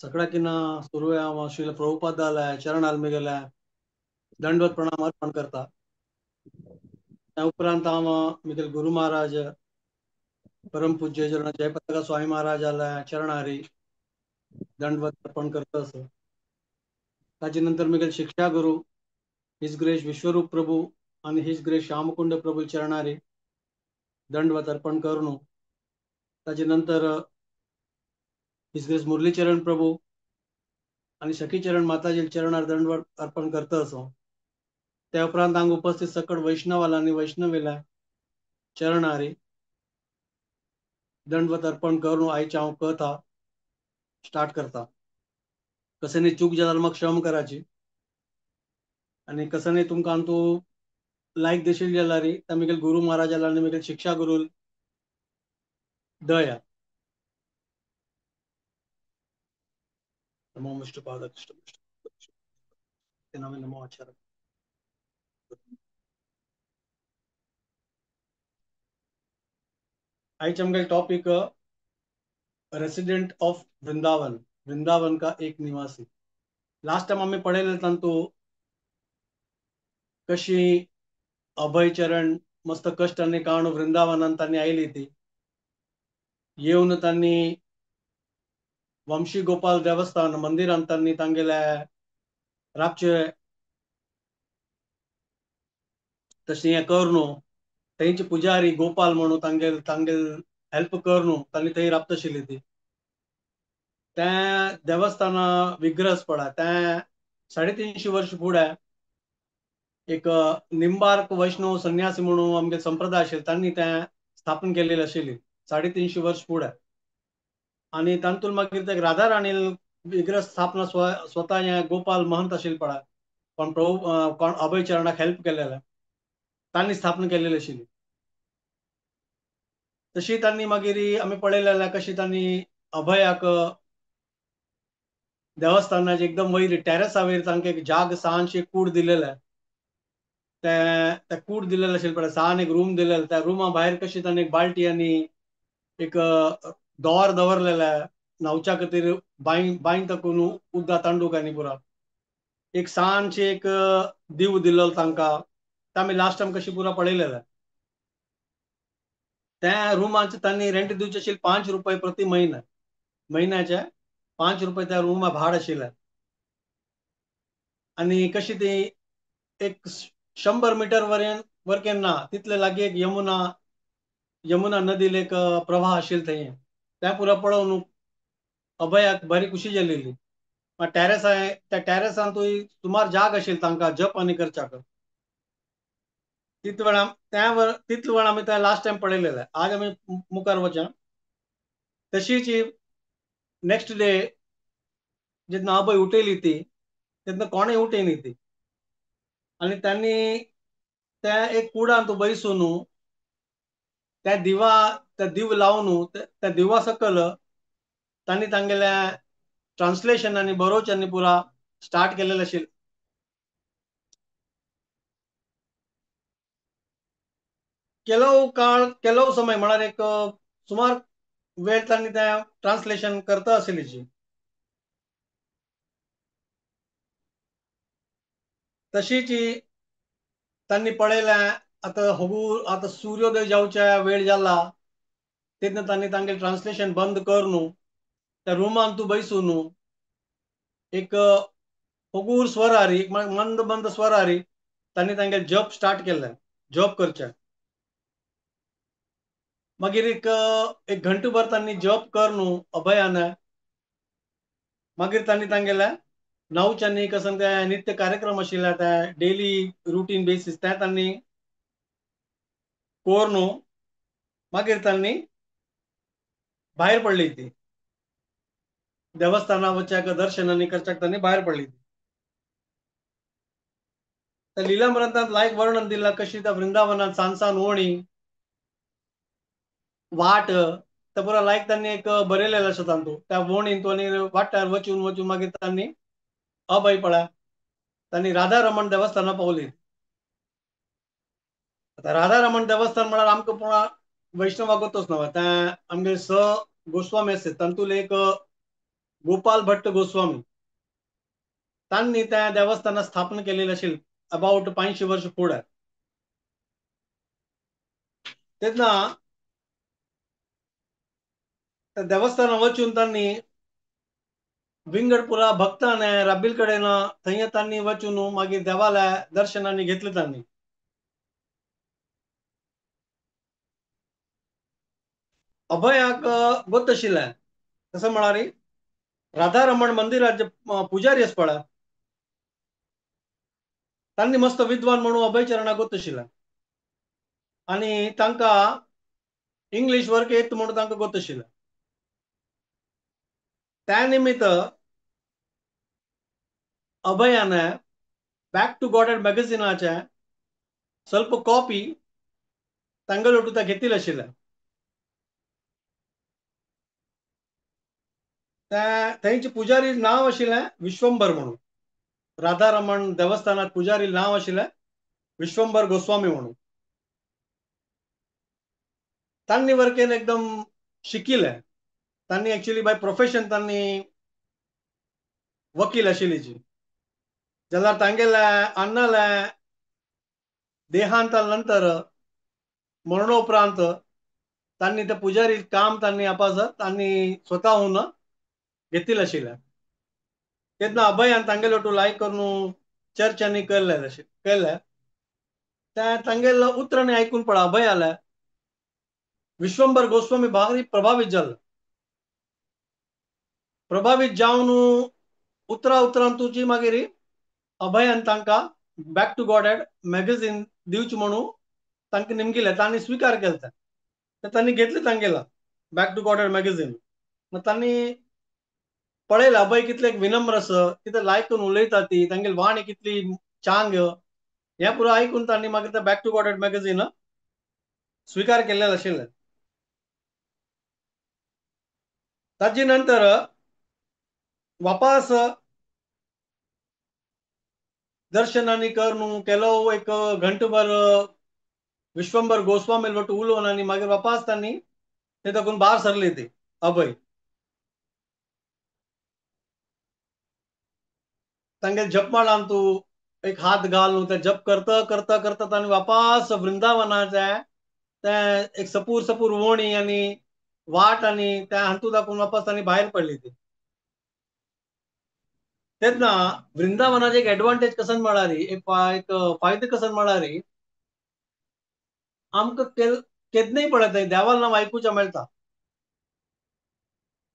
सगळ्याकिना सुरू हांव श्रील प्रभुपादाला चरणाल मेगेल्या दंडवत प्रणाम अर्पण करता. त्या उपरांत हांव मिगेल गुरु महाराज परम पूज्य चरण जयपताका स्वामी महाराजाला चरणारी दंडवत अर्पण करता असो. ताजे नंतर मिगेल शिक्षा गुरु his grace विश्वरूप प्रभू आणि his grace Shyamkund प्रभू चरणारी दंडवत अर्पण करून, ताजे नंतर his grace Murlicharan प्रभू आणि सखीचरण माताजी चरणार दंडवत अर्पण करता असो. त्या उपरांत हांगा उपस्थित सकळ वैष्णवाला आणि वैष्णवेला चरणारी दंडवत अर्पण करून आयची हांव कथा स्टार्ट करता. कसे चूक जाल्यार म्हाका क्षम कराची आणि कसं नाही तुमकां तूं लायक देशील जाल्यार त्या मिगेल गुरु महाराजाला आनी मिगेल शिक्षा गुरु दया. नमो विष्णुपाद कृष्ण नमो आचार्य. आयचे आमगे topic resident of Vrindavan, Vrindavan का एक निवासी. लास्ट टाइम आम्ही पळयलें तांतू कशी अभयचरण मस्त कष्टांनी काडून वृंदावनान तांणी आयली ती येवन तांणी वंशी गोपाल देवस्थान मंदिरान तांणी तांगेले राबचे तशें हें करून थंयचे पुजारी गोपाल म्हणून तांगेल तांगेल हेल्प करून तांणी थंय राबता आशिल्ली ती. त्या देवस्थाना विग्रह पडा त्या 350 वर्ष फुडें एक निंबार्क वैष्णव संन्यासी म्हणून आमगे संप्रदाय आशिल्ले तांणी तें स्थापन केलेली आशिल्ली 350 वर्ष फुडें. आनी तातूंत मागीर ते राधा राणी विग्रह स्थापना स्वता हे गोपाल महंत आशिल्ले पळय कोण प्रभू कोण अभय चरणाक हेल्प केलेले तांणी स्थापना केलेली आशिल्ली. तशी तांणी मागीर आमी पळयलें कशी तांणी अभयाक देवस्थानाचे एकदम वयर टेरसा वयर तांकां एक जाग सहानशी कूड दिलेले त्या कूड दिलेलं आशिल्लें पळय सहान एक रूम दिलेलं त्या रुमा भायर कशी तांणी एक बाल्टी आनी एक दोर दवरलेले न्हावच्या खातीर बांय बांय तकून उदका तांडूक आनी पुरा एक सहानशी एक दीव दिल्लो तांकां. ते आमी लास्ट टायम कशी पुरा पळयलेले. त्या रुमाचे तांणी रेंट दिवचे आशिल्ले 5 रुपये प्रति म्हयने, म्हयन्याचे 5 रुपये त्या रुमा भाड आशिल्लें. आनी कशी ती एक 100 मिटर वरकेन ना तितले लागीं एक यमुना यमुना नदील एक प्रवाह आशिल्लो थंय त्या पुरा पळोवन अभयाक बरी खुशी जालेली. टॅरस त्या टॅरसांतूय सुमार जाग आशिल्ली तांकां जप आनी करच्याक. तितले वेळा त्या तितले वेळा आमी त्या लास्ट टायम पळयलेले. आज आमी मुखार वचा. तशीच नेक्स्ट डे जेन्ना अभय उठयली ती तेन्ना कोणें उठयली ती आनी तांणी त्या एक कुडांत बैसून त्या दिवा त्या दिव लावन त्या दिवा सकल तांणी तांगेल्या ट्रान्सलेशन आनी बरोवच्यांनी पुरा स्टार्ट केलेलें आशिल्लें. केलो काळ केलो समय म्हळ्यार एक सुमार वेळ तांणी त्या ट्रान्सलेशन करता आशिल्ली. तशीच तांणी पळयलें आतां हगूर आतां सुर्योदय जावच्या वेळ जाला तेन्ना तांणी तांगेलें ट्रान्सलेशन बंद करून त्या रुमान तूं बैसून एक हगूर स्वरारी एक मंद मंद स्वरारी तांणी तांगेलें जप स्टार्ट केलें, जप करचें. मागीर एक एक घंटभर तांणी जप करून अभयान मागीर तांणी तांगेलें न्हावच्यांनी कसं ते नित्य कार्यक्रम आशिल्ले ते डेली रुटीन बेसीस ते तांणी करून मागीर तांणी भायर पडली ती देवस्थाना वच्याक दर्शनांनी करच्याक तांणी भायर पडली. त्या लीलामृतांत लायक वर्णन दिलां कशी त्या वृंदावनात सान सान ओणी वाट त्या पुरा लायक तांणी एक बरयलेलें आसा तातूंत. त्या वणीन आनी वाठार वचून वचून मागीर तांणी अभय पळय तांणी राधा रमण देवस्थाना पावली. आतां राधा रमण देवस्थान म्हळ्यार आमकां पुणा वैष्णवाकूच न्हय, त्या आमगे स गोस्वामी आसता तातूंत एक गोपाल भट्ट गोस्वामी तांणी त्या देवस्थानात स्थापन केलेले असेल अबाउट 500 वर्ष पुढे. तेन्ना त्या देवस्थानात वचून तांणी विंगडपुरा भक्ताने राबील कडेन थंय तांणी वचून मागीर देवाला दर्शनांनी घेतले तांणी. अभयाक गोत आशिल्लें तसं म्हळ्यार राधारमण मंदिराचे पुजारी आसपळा तांणी मस्त विद्वान म्हणून अभय चरणाक गोत आशिल्लें आनी तांकां इंग्लीश वर्क येत म्हणून तांकां गोत आशिल्लें. त्या निमित्त अभयान बॅक टू गॉड मॅगझिनाचे स्वल्प कॉपी तांगेले वटून घेतिल्लें आशिल्लें. थंयचे पुजारी नांव आशिल्लें विश्वंभर म्हणून, राधारमण देवस्थानात पुजारी नांव आशिल्लें विश्वंभर गोस्वामी म्हणून. तांणी वर्केन एकदम शिकिल्लें. तांणी एक्चुअली बाय प्रोफेशन तांणी वकील आशिल्ली जाल्यार तांगेल्या अण्णाल्या देहांता नंतर मरणोपरांत तांणी ते पुजारी काम तांणी आपास तांणी स्वताहून घेतिल्लें आशिल्लें. तेन्ना अभयान तांगेले वटून लायक करून चर्चांनी केल्लें. त्या तांगेल्या उतरांनी आयकून पळय अभयाले विश्वंभर गोस्वामी भारी प्रभावीत जालो. प्रभावीत जावन उतरा उतरान तुजी मागीर अभयान तांकां बॅक टू गॉड मॅगझीन दिवचें म्हणून तांकां निमगिलें. तांणी स्विकार केलो ते तांणी घेतलें तांगेला बॅक टू गॉड मॅगझीन. मग तांणी पळयलें अभय कितले विनम्र आसा, कितें लायक करून उलयता ती, तांगेली वाणी कितली चांग, हें पुरो आयकून तांणी मागीर ते बॅक टू गॉड मॅगझीन स्विकार केल्लें आशिल्लें. ताजे नंतर वापस दर्शनांनी करून केलो एक घंटभर विश्वंभर गोस्वामी वटून उलोवन आनी मागीर वापस तांणी ते ताकून भायर सरले ते अभय. तांगेले जपमाळान तूं एक हात घालून ते जप करता करता करता तांणी वापस वृंदावनाचे ते एक सपूर सपूर वोणी आनी वाट आनी त्या हातूंत दाखोवन वापस तांणी भायर पडली ती. तेन्ना वृंदावनाचे एक एडवांटेज कसन म्हळ्यार एक फायदे कसन म्हळ्यार आमकां केन्नाय पळयता देवाल नांव आयकुचें मेळटा.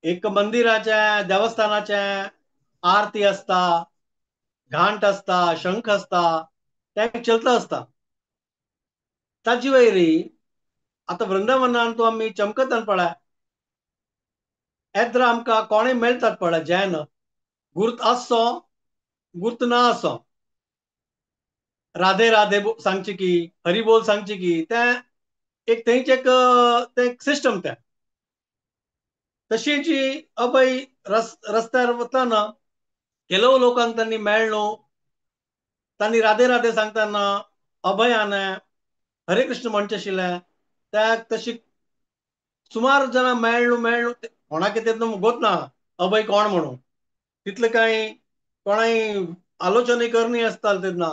एक मंदिराचें देवस्थानाचें आरती आसता, घांट आसता, शंख आसता, तें चलता आसता. ताजे वयर आतां वृंदावनान तूं आमी चमकतान पळय येद्रा आमकां कोणें मेळटात पळय जैन गुर्त आसचो गुर्त ना आसो राधे राधे सांगचे की हरी बोल सांगचे की तें एक थंयचें एक तें एक सिस्टम तें. तशीच अभय रस्त्यार वतना ಕೆಲವು लोकांक तांणी मेळ्ळो, तांणी राधे राधे सांगतना अभयान हरे कृष्ण म्हणचें आशिल्लें. त्या तशी सुमार जाणां मेळ्ळो मेळ्ळो कोणाक तेन्ना गोत ना अभय कोण म्हणून तितले कांय कोणाय आलोचना करणी आसताले तेन्ना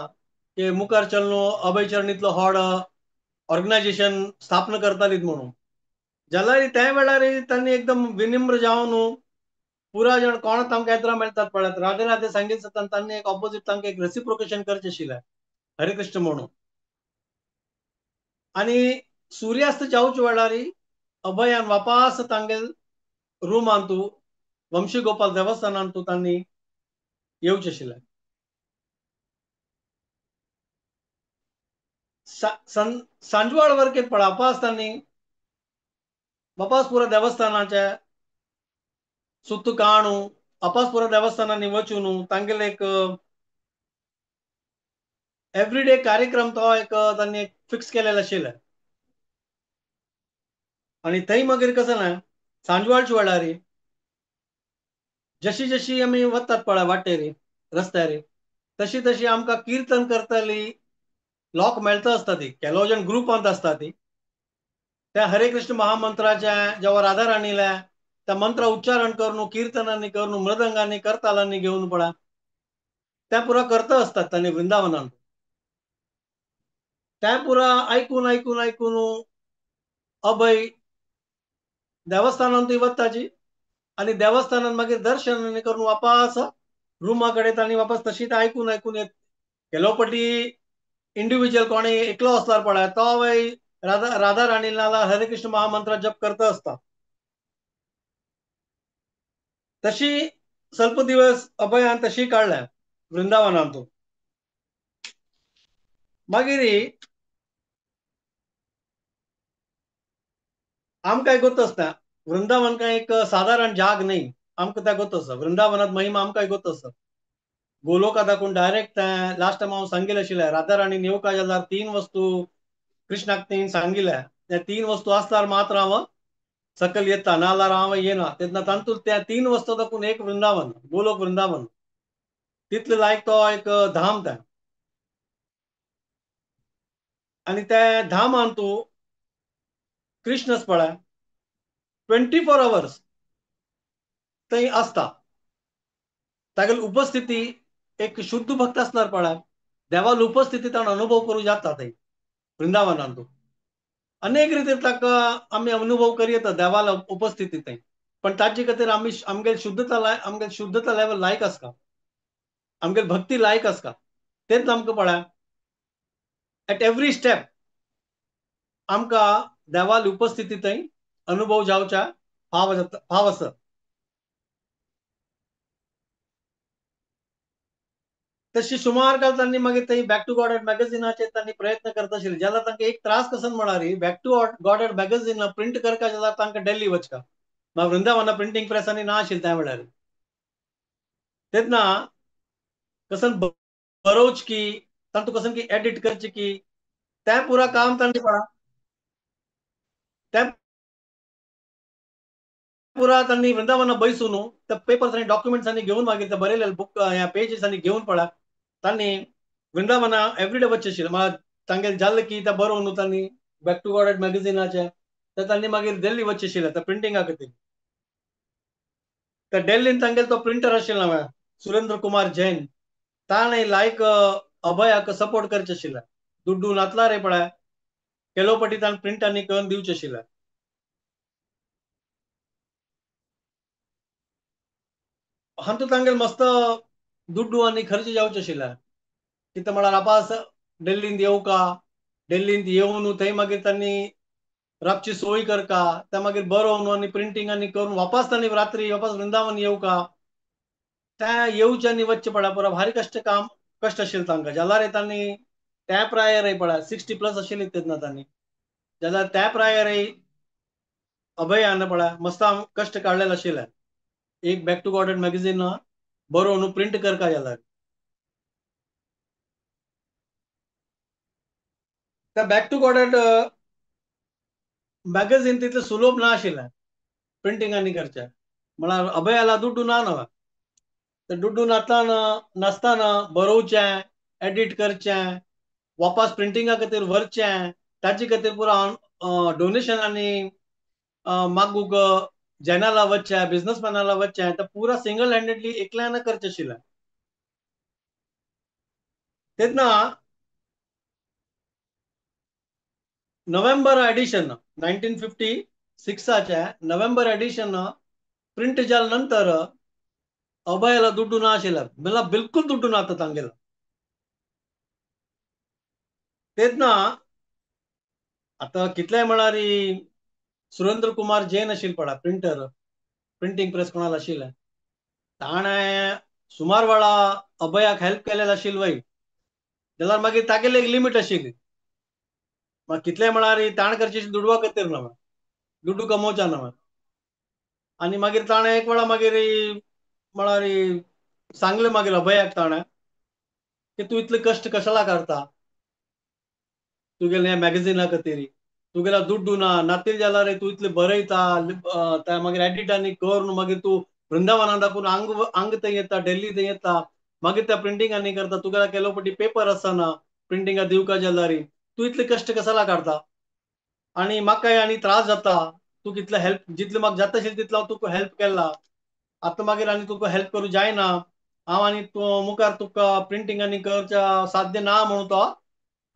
की मुखार चलनो अभय चरणींतलो व्हड ऑर्गनायझेशन स्थापन करतालीत म्हणून. जाल्यार त्या वेळार तांणी एकदम विनम्र जावन पुरा जण कोण तांकां येत्रा मेळटात पळयात राधे राधे सांगीत जाता तांणी एक ऑपोजीट तांकां एक रेसिप्रोकेशन करचें आशिल्लें हरे कृष्ण म्हणून. आनी सुर्यास्त जावच्या वेळार अभयान वापस तांगेल रुमांतू वंशी गोपाल देवस्थानांतू तांणी येवचें आशिल्लें. सांजवाळ वर्केत पळय वापस तांणी वापस पुरा देवस्थानाचे सुत्त काणू वापस पुरा देवस्थानांनी वचून तांगेले एक एवरीडे कार्यक्रम तो एक तांणी फिक्स केलेलो आशिल्लें. आनी थंय मागीर कसं ना सांजवाळच्या वेळार जशी जशी आमी वतात पळय वाटेर रस्त्यार तशी तशी आमकां किर्तन करतली लोक मेळता आसता ती केलो जण ग्रुपांत आसता ती त्या हरे कृष्ण महामंत्राच्या जेव्हा राधा राणीला त्या मंत्र उच्चारण करून कीर्तनांनी करून मृदंगांनी करतालांनी घेवन पळा त्या पुरा करता असतात तांणी वृंदावनान. त्या पुरा ऐकून ऐकून ऐकून अभय देवस्थानांत वताची आणि देवस्थानात मागीर दर्शन करून वापस रुमा कडेन तांणी वापस तशी ऐकून ऐकून येत. केलोपटी इंडिव्हिज्युअल कोणी एकलो असल्यार पळय तो राधा राधा राणीला हरे कृष्ण महामंत्र जप करता असता. तशी स्वल्प दिवस अभयान तशी काढल्या वृंदावनांत. मागीर आमकां गोत आसता वृंदावन काय एक साधारण जाग न्ही, आमकां त्या गोत आसा वृंदावनात महिमा आमकां गोत आसा. गोलोका दाखून डायरेक्ट लास्ट टायम हांव सांगिल्लें आशिल्लें राधा राणी येवका जाल्यार तीन वस्तू कृष्णाक तीन सांगिल्ल्या, त्या तीन वस्तू आसल्यार मात्र हांव सकल येता, नाल्यार हांव येना. तेन्ना तातूंत त्या तीन वस्तू दाखून एक वृंदावन, गोलोक वृंदावन, तितले लायक तो एक धाम त्या. आनी त्या धामान तूं कृष्णच पळय 24 आवर्स थंय आसता. तागेली उपस्थिती एक शुद्ध भक्त असणार पळय देवाली उपस्थिती ताणें अनुभव करूं जाता थंय वृंदावनांत. अनेक रितीन ताका आमी अनुभव करी येता देवाला उपस्थिती थंय, पण ताजे खातीर आमी आमगेली शुद्धता आमगेली शुद्धता लेवल लायक आसता, आमगेली भक्ती लायक आसता. तेच आमकां पळय एट एवरी स्टेप आमकां देवाली उपस्थिती थंय अनुभव जावच्या भाव जाता, भाव आसा. तशी सुमार काल तांणी मागीर थंय बॅक टू गॉड मॅगझिनाचेर तांणी प्रयत्न करता आशिल्ले. जाल्यार तांकां एक त्रास कसन म्हळ्यार back to God magazine print करता जाल्यार तांकां दिल्ली वचका, मागीर वृंदावना प्रिंटींग प्रेस आनी ना आशिल्लें त्या वेळार. तेन्ना कसन बरोवच की तातूंत कसन की एडिट करचे की तें पुरा काम तांणी पळा तें पुरा तांणी वृंदावना बैसून त्या पेपर्स आनी डॉक्युमेंट्स आनी घेवन मागीर ते बरयलेले बुक ह्या पेजीस आनी घेवन पळा तांणी वृंदावना एवरीडे वचचें आशिल्लें. मागीर तांगेलें जालें की तें बरोवन तांणी बॅक टू गॉड मॅगझिनाचें ते तांणी मागीर दिल्ली वचचें आशिल्लें त्या प्रिंटिंगा खातीर. त्या दिल्लीन तांगेलो तो प्रिंटर आशिल्लो न्हय सुरेंद्र कुमार जैन, ताणें लायक अभयाक सपोर्ट करचें आशिल्लें. दुड्डू नातला रे पळय केलोपटी ताणें प्रिंट आनी करून दिवचें आशिल्लें. हातूंत तांगेले मस्त दुड्डू आनी खर्च जावचे आशिल्ले. कितें म्हळ्यार आपास दिल्लींत येवका, दिल्लींत येवन थंय मागीर तांणी रातची सोय करका, त्या मागीर बरोवन आनी प्रिंटींग आनी करून वापस तांणी रात्री वापस वृंदावन येवका. त्या येवचें आनी वचचें पळय पुरो भारी कश्ट काम कश्ट आशिल्लें तांकां. जाल्यार तांणी त्या प्रायरय पळय 60+ आशिल्ली तेन्ना तांणी, जाल्यार त्या प्रायरय अभयान पळय मस्त कश्ट काडलेले आशिल्ले एक बॅक टू गॉड मॅगझीन बरोवन प्रिंट करका जाल्यार. त्या बॅक टू गॉड मॅगझीन तितलें सुलभ ना आशिल्लें प्रिंटींग आनी करचें, म्हळ्यार अभयाला दुड्डू ना न्हय, ते दुड्डू नासतना नासतना बरोवचें, एडिट करचें, वापस प्रिंटिंगा खातीर व्हरचें, ताचे खातीर पुरो डोनेशन आनी मागूंक जैनाला वचचें, बिझनसमॅनाला वचचें, ते पुरा सिंगल हँडेडली एकल्यान करचें आशिल्लें. तेन्ना नोव्हेंबर एडिशन 1956 नोव्हेंबर एडिशन प्रिंट जाल्या नंतर अभयाला दुड्डू ना आशिल्लें, म्हणल्यार बिलकुल दुड्डू ना आतां तांगेलो. तेन्ना आतां कितलेय म्हळ्यार सुरेंद्र कुमार जैन आशिल्ले पळय प्रिंटर, प्रिंटींग प्रेस कोणाला आशिल्लें, ताणें सुमार वेळा अभयाक हेल्प केलेलें आशिल्लें वय, जाल्यार मागीर तागेली एक लिमीट आशिल्ली. मागीर कितलेय म्हळ्यार ताणें करचें दुडवा खातीर न्हय, दुड्डू कमोवच्या न्हय. आनी मागीर ताणें एक वेळा मागीर म्हळ्यार सांगलें मागीर अभयाक ताणें की तूं इतले कश्ट कशाला काडटा तुगेल्या मॅगझिना खातीर, तुगेला दुड्डू ना, नातील जाल्यार तूं इतलें बरयता, त्या मागीर एडिट आनी करून मागीर तूं वृंदावनांत दाखोवन आंग आंग थंय येता, दिल्ली थंय येता, मागीर त्या प्रिंटींग आनी करता, तुगेला केलोपटी पेपर आसना प्रिंटिंगा दिवका जाल्यार तूं इतले कश्ट कशाला काडटा आनी म्हाका आनी त्रास जाता, तूं कितले हेल्प जितले म्हाका जाता आशिल्लें तितलो हांव तुका हेल्प केला, आतां मागीर आनी तुका हेल्प करूं जायना, हांव आनी तूं मुखार तुका प्रिंटींग आनी करच्या साध्य ना म्हणून तो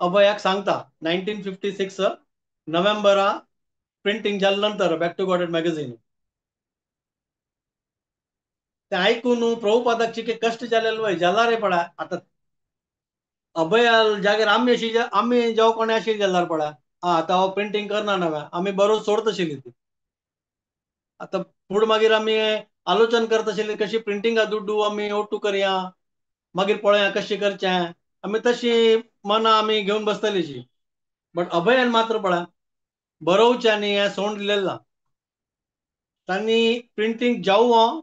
अभयाक सांगता. 1956 नोव्हेंबरा प्रिंटींग जाले नंतर बॅक टू गॉडहेड मॅगझीन. ते आयकून प्रभुपादाक चिके कश्ट जालेले वय जाला रे पडा. आतां अभया जाग्यार आमी अशी आमी जावं कोणें अशी जाल्यार पडा, आं आतां हांव प्रिंटींग करना नव्या, आमी बरोच सोडत आशिल्ली ती. आतां फुडें मागीर आमी आलोचन करता आशिल्ली कशी प्रिंटिंगा दुड्डू आमी ओटू करया, मागीर पळोवया कशें करचें, आमी तशी मनां आमी घेवन बसतलीशी. बट अभयान मात्र पळय बरोवचें आनी हें सोंड दिलेलें ना. तांणी प्रिंटींग जावं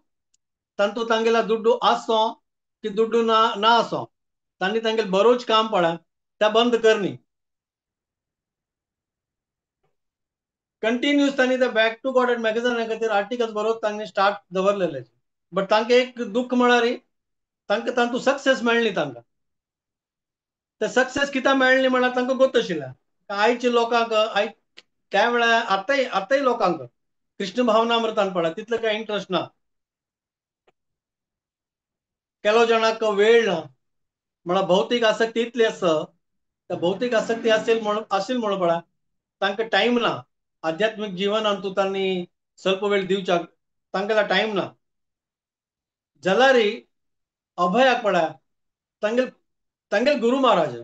तांतू तांगेला दुड्डू आसो की दुड्डू ना ना आसो, तांणी तांगेले बरोच काम पळय त्या बंद करनी. कंटिन्यूस तांणी ते बॅक टू गॉडहेड मॅगझिना खातीर आर्टिकल्स बरोवन तांणी स्टार्ट दवरलेले. बट तांकां एक दुख्ख म्हळ्यार तांकां तांतू सक्सेस मेळ्ळी तांकां. ते सक्सेस कित्याक मेळ्ळी म्हळ्यार तांकां गोत आशिल्लें आयच्या लोकांक, आयज त्या वेळार आतांय आतांय लोकांक कृष्ण भावनामृतान पळय तितलो कांय इंट्रस्ट ना. केलो जाणाक वेळ ना म्हळ्यार भौतीक आसक्ती इतली आसा, त्या भौतीक आसक्ती असेल म्हणून आशिल्ली म्हणून पळय तांकां टायम ना. आध्यात्मीक जिवनान तूं तांणी स्वल्प वेळ दिवच्याक तांकां टायम ना. जाल्यार अभयाक पळय तांगेल तांगेल गुरु महाराज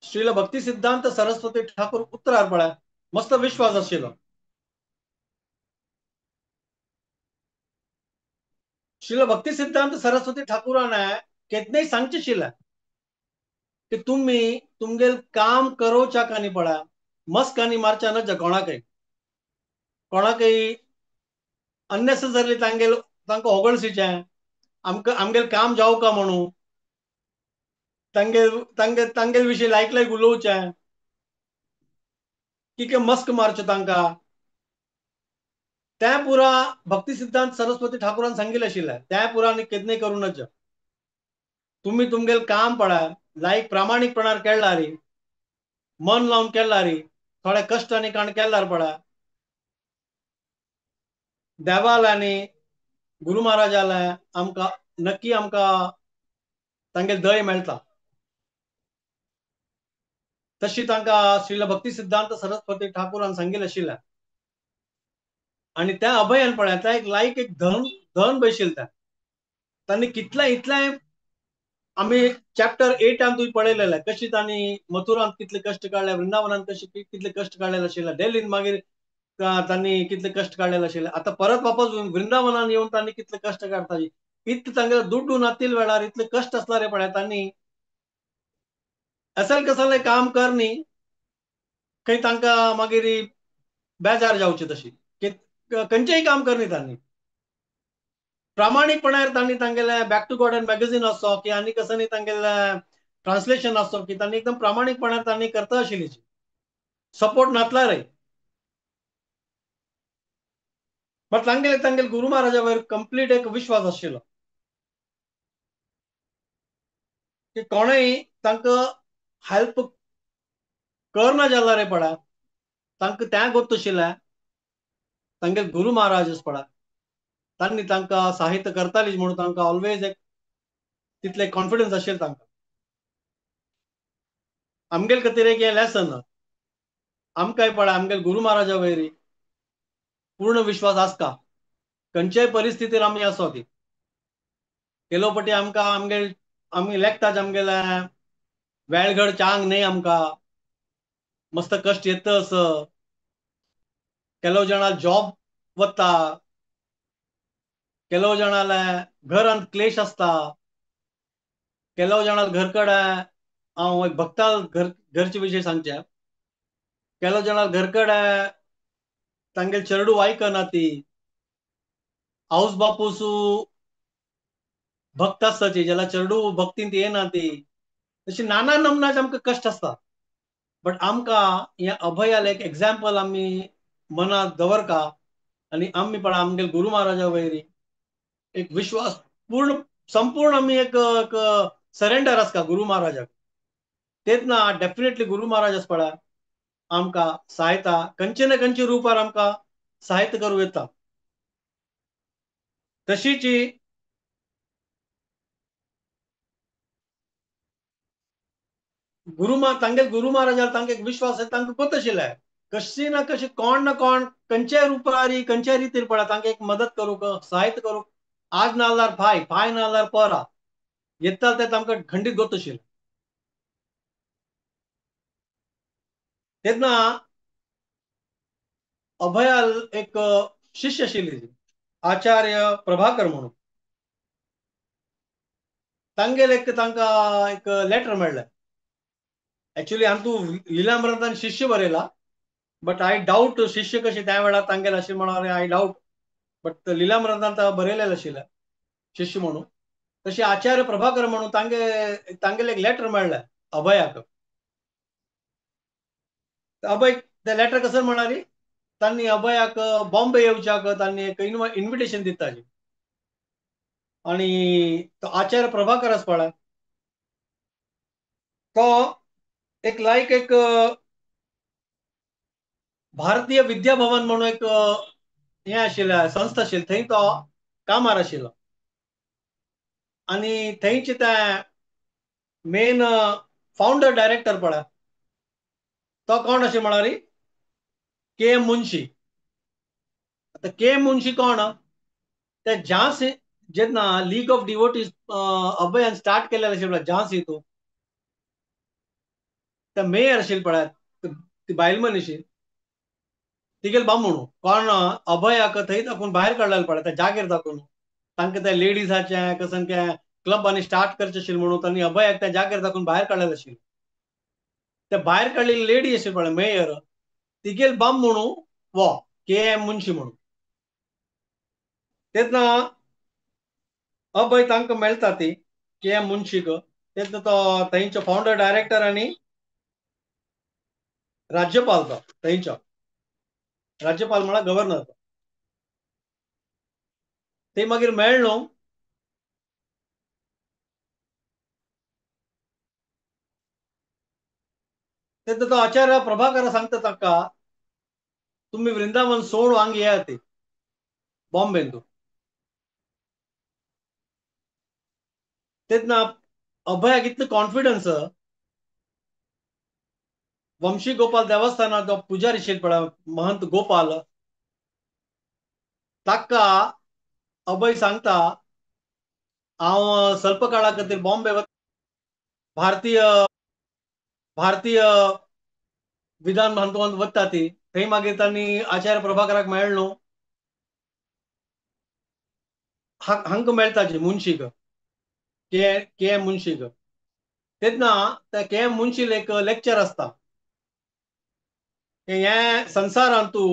श्रील भक्ती सिद्धांत सरस्वती ठाकूर उतरार पळय मस्त विश्वास आशिल्लो. श्रील भक्ती सिद्धांत सरस्वती ठाकूरान केदनाय सांगचें आशिल्लें की तुमी तुमगेल काम करोवच्याक आनी पळय मस्कानी मारच्या नज कोणाकय कोणाकय अननेसेसरली तांगेल तांकां होगळसीचें, आमकां आमगेल काम जावं का म्हणून तांगेल तांगे तांगेल विशीं लायक लायक उलोवचें, कितें मस्क मारचें तांकां. तें पुरा भक्ती सिद्धांत सरस्वती ठाकूरान सांगिल्लें आशिल्लें, तें पुरा आनी केदनाय करूं नज. तुमी तुमगेल काम पळय लायक प्रामाणीकपणार केल्यार, मन लावन केल्यार, थोडे कश्ट आनी काण केल्यार पळय देवाल आनी गुरु महाराजाले आमकां नक्की आमकां तांगेल दय मेळटा. तशी तांकां श्रील भक्ती सिद्धांत सरस्वती ठाकूरान सांगिल्लें आशिल्लें. आनी त्या अभयान पळय त्या एक लायक एक धन धन बशिल्लें त्या तांणी कितलें इतलें आमी चॅप्टर 8 तुवें पळयलेलें कशी तांणी मथुरांत कितले कश्ट काडले, वृंदावनांत कशी कितले कश्ट काडलेले आशिल्ले, डेल्लीन मागीर तांणी कितले कश्ट काडलेले आशिल्ले, आतां परत वापस वृंदावनान येवन तांणी कितले कश्ट काडटा. इतले तांगेले दुड्डू नातील वेळार इतले कश्ट आसला रे पळय तांणी असल कसलें काम करनी खंय तांकां मागीर बेजार जावचे तशी खंयचेय काम करनी तांणी प्रामाणीकपणान तांणी तांगेले बॅक टू गॉडहेड मॅगझीन आसो की आनी कसनी तांगेले ट्रान्सलेशन आसो की तांणी एकदम प्रामाणीकपणान तांणी करता आशिल्ली, सपोर्ट नातला रे. बट तांगेले तांगेले गुरु महाराजा वयर कंप्लीट एक विश्वास आशिल्लो की कोणेय तांकां हेल्प करना जाल्यार रे पळय तांकां तें गोत्त आशिल्लें तांगेले गुरु महाराज पळय तांणी तांकां साहित्य करताली म्हणून तांकां ऑलवेज एक तितले कॉन्फिडन्स आशिल्लें तांकां. आमगेले खातीर एक हें लेसन, आमकांय पळय आमगेले गुरु महाराजा वयर पूर्ण विश्वास आसता खंयच्याय परिस्थितीर आमी आसो ती. केलो पटी आमकां आमगेल आमी लेखतात आमगेले वेळघड चांग न्हय, आमकां मस्त कश्ट येता असो, केलो जाणां जॉब वता, केलो जाणाले घरांत क्लेश आसता, केलो जाणां घर कडेन हांव एक भक्ता घर घरचे विशय सांगचें, केलो जाणां घर कडेन तांगेले चेडू आयकना ती, आवस बापूसू भक्त आसताची जाल्यार चेडू भक्तींत येना ती, तशी नाना नमनाचे आमकां कश्ट आसता. बट आमकां हें अभयाल एक एग्जाम्पल आमी मनांत दवरका आनी आमी पळय आमगेले गुरु महाराजा वयर एक विश्वास पूर्ण संपूर्ण आमी एक सरेंडर आसता गुरु महाराजाक. तेच ना डेफिनेटली गुरु महाराज पळय आमकां सहायता खंयचे ना खंयचे रुपार आमकां सहायता करूं येता. तशीच गुरु तांगेल गुरु महाराजान तांकां एक विश्वास तांकां कोत आशिल्लें कशी ना कशी कोण ना कोण खंयच्याय रुपार खंयच्याय रितीर पळय तांकां एक मदत करूंक सहायता करूंक आज ना जाल्यार फाय, फाय ना जाल्यार परा येता ते तांकां खंडीत गोत आशिल्लें. तेन्ना अभयाल एक शिष्य आशिल्ली आचार्य प्रभाकर म्हणून, तांगेल एक तांकां एक लेटर मेळ्ळें. एक्चुअली हांतू लिलामृतान शिष्य बरयला, बट I doubt शिष्य कशे त्या वेळार तांगेल अशें म्हणून I doubt, but लिलामृतान बरयलेलें आशिल्लें शिष्य म्हणून. तशें आचार्य प्रभाकर म्हणून तांगेले एक लेटर मेळ्ळें अभयाक. अभय ते लेटर कसं म्हणाली तांणी अभयाक बॉम्बे येवच्याक तांणी एक इन्विटेशन दिताली आनी तो आचार्य प्रभाकर आसा पळय तो एक लायक एक भारतीय विद्या भवन म्हणून एक हें आशिल्लें संस्था आशिल्ली, थंय तो कामार आशिल्लो आनी थंयचे ते मेन फावंडर डायरेक्टर पळय तो कोण अशें म्हणाली के एम मुन्शी. आतां के एम मुन्शी कोण? ते झांसी जेन्ना लीग ऑफ डिवोटीज अभयान स्टार्ट केलेलें आशिल्लें झांसी हितून ते मेयर आशिल्ले पळय ती बायल मनीस तिगेल बामूण कोण अभयाक थंय दाखोवन भायर काडलेले पळय त्या जागेर दाखोवन तांकां त्या लेडीजाचें कसं क्लबांनी स्टार्ट करचें आशिल्लें म्हणून तांणी अभयाक त्या जागेर दाखोवन भायर काडलेलें आशिल्लें. ते भायर काडलेली लेडी आशिल्ली पळय मेयर तिगेल बाम म्हणून वो के एम मुन्शी म्हणून. तेन्ना अभय तांकां मेळटा ती के एम मुन्शीक, तेन्ना तो थंयचो फावंडर डायरेक्टर आनी राज्यपाल तो थंयचो राज्यपाल म्हळ्यार गव्हर्नर. ते मागीर मेळ्ळो तेन्ना तो आचार्य प्रभाकर सांगता ताका तुमी वृंदावन सोड हांगा येयात बॉम्बेंतू. तेन्ना अभयाक इतलो कॉन्फिडन्स वंशी गोपाल देवस्थानाचो पुजारी आशिल्लो पळय महंत गोपाल ताका अभय सांगता हांव स्वल्प काळा खातीर बॉम्बे भारतीय भारतीय विधान बांधवांत वता ती थंय मागीर तांणी आचार्य प्रभाकराक मेळ्ळो न्हू हांकां मेळटा जी मुन्शीक के के एम मुन्शीक. तेन्ना त्या के एम मुन्शील एक लेक्चर आसता हे संसारांतू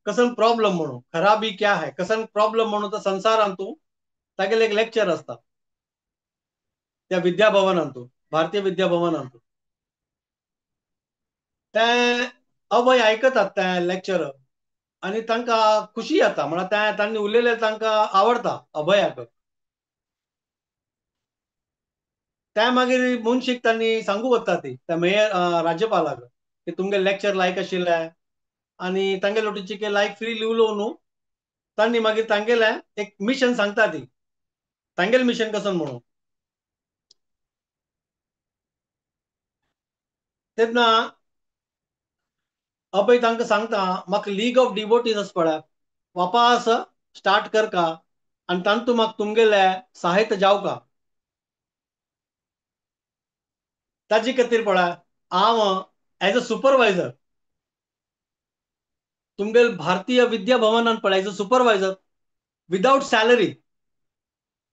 कसन प्रॉब्लम म्हणून खराबी क्या है कसन प्रॉब्लम म्हणून तो संसारांतू तागेले एक लेक्चर आसता त्या विद्या भवनांतू भारतीय विद्या भवनांतू. ते अभय आयकतात ते लेक्चर आनी तांकां खुशी जाता म्हळ्यार ते तांणी उलयलें तांकां आवडटा अभयाक. ते मागीर मुन्शीक तांणी सांगू वता ती त्या मेयर राज्यपालाक की तुमगे लेक्चर लायक आशिल्लें आनी तांगे लोटीची लायक फ्री उलोव न्हू. तांणी मागीर तांगेलें एक मिशन सांगता ती तांगेलें मिशन कसो म्हणून. तेन्ना अभय तांकां सांगता म्हाका लीग ऑफ डिवोटीज आसा पळय वापास स्टार्ट करका आनी तांतू म्हाका तुमगेलें सहायता जावका ताजे खातीर पळय हांव as a supervisor तुमगेल Bharatiya Vidya भवनान पळय as a supervisor without salary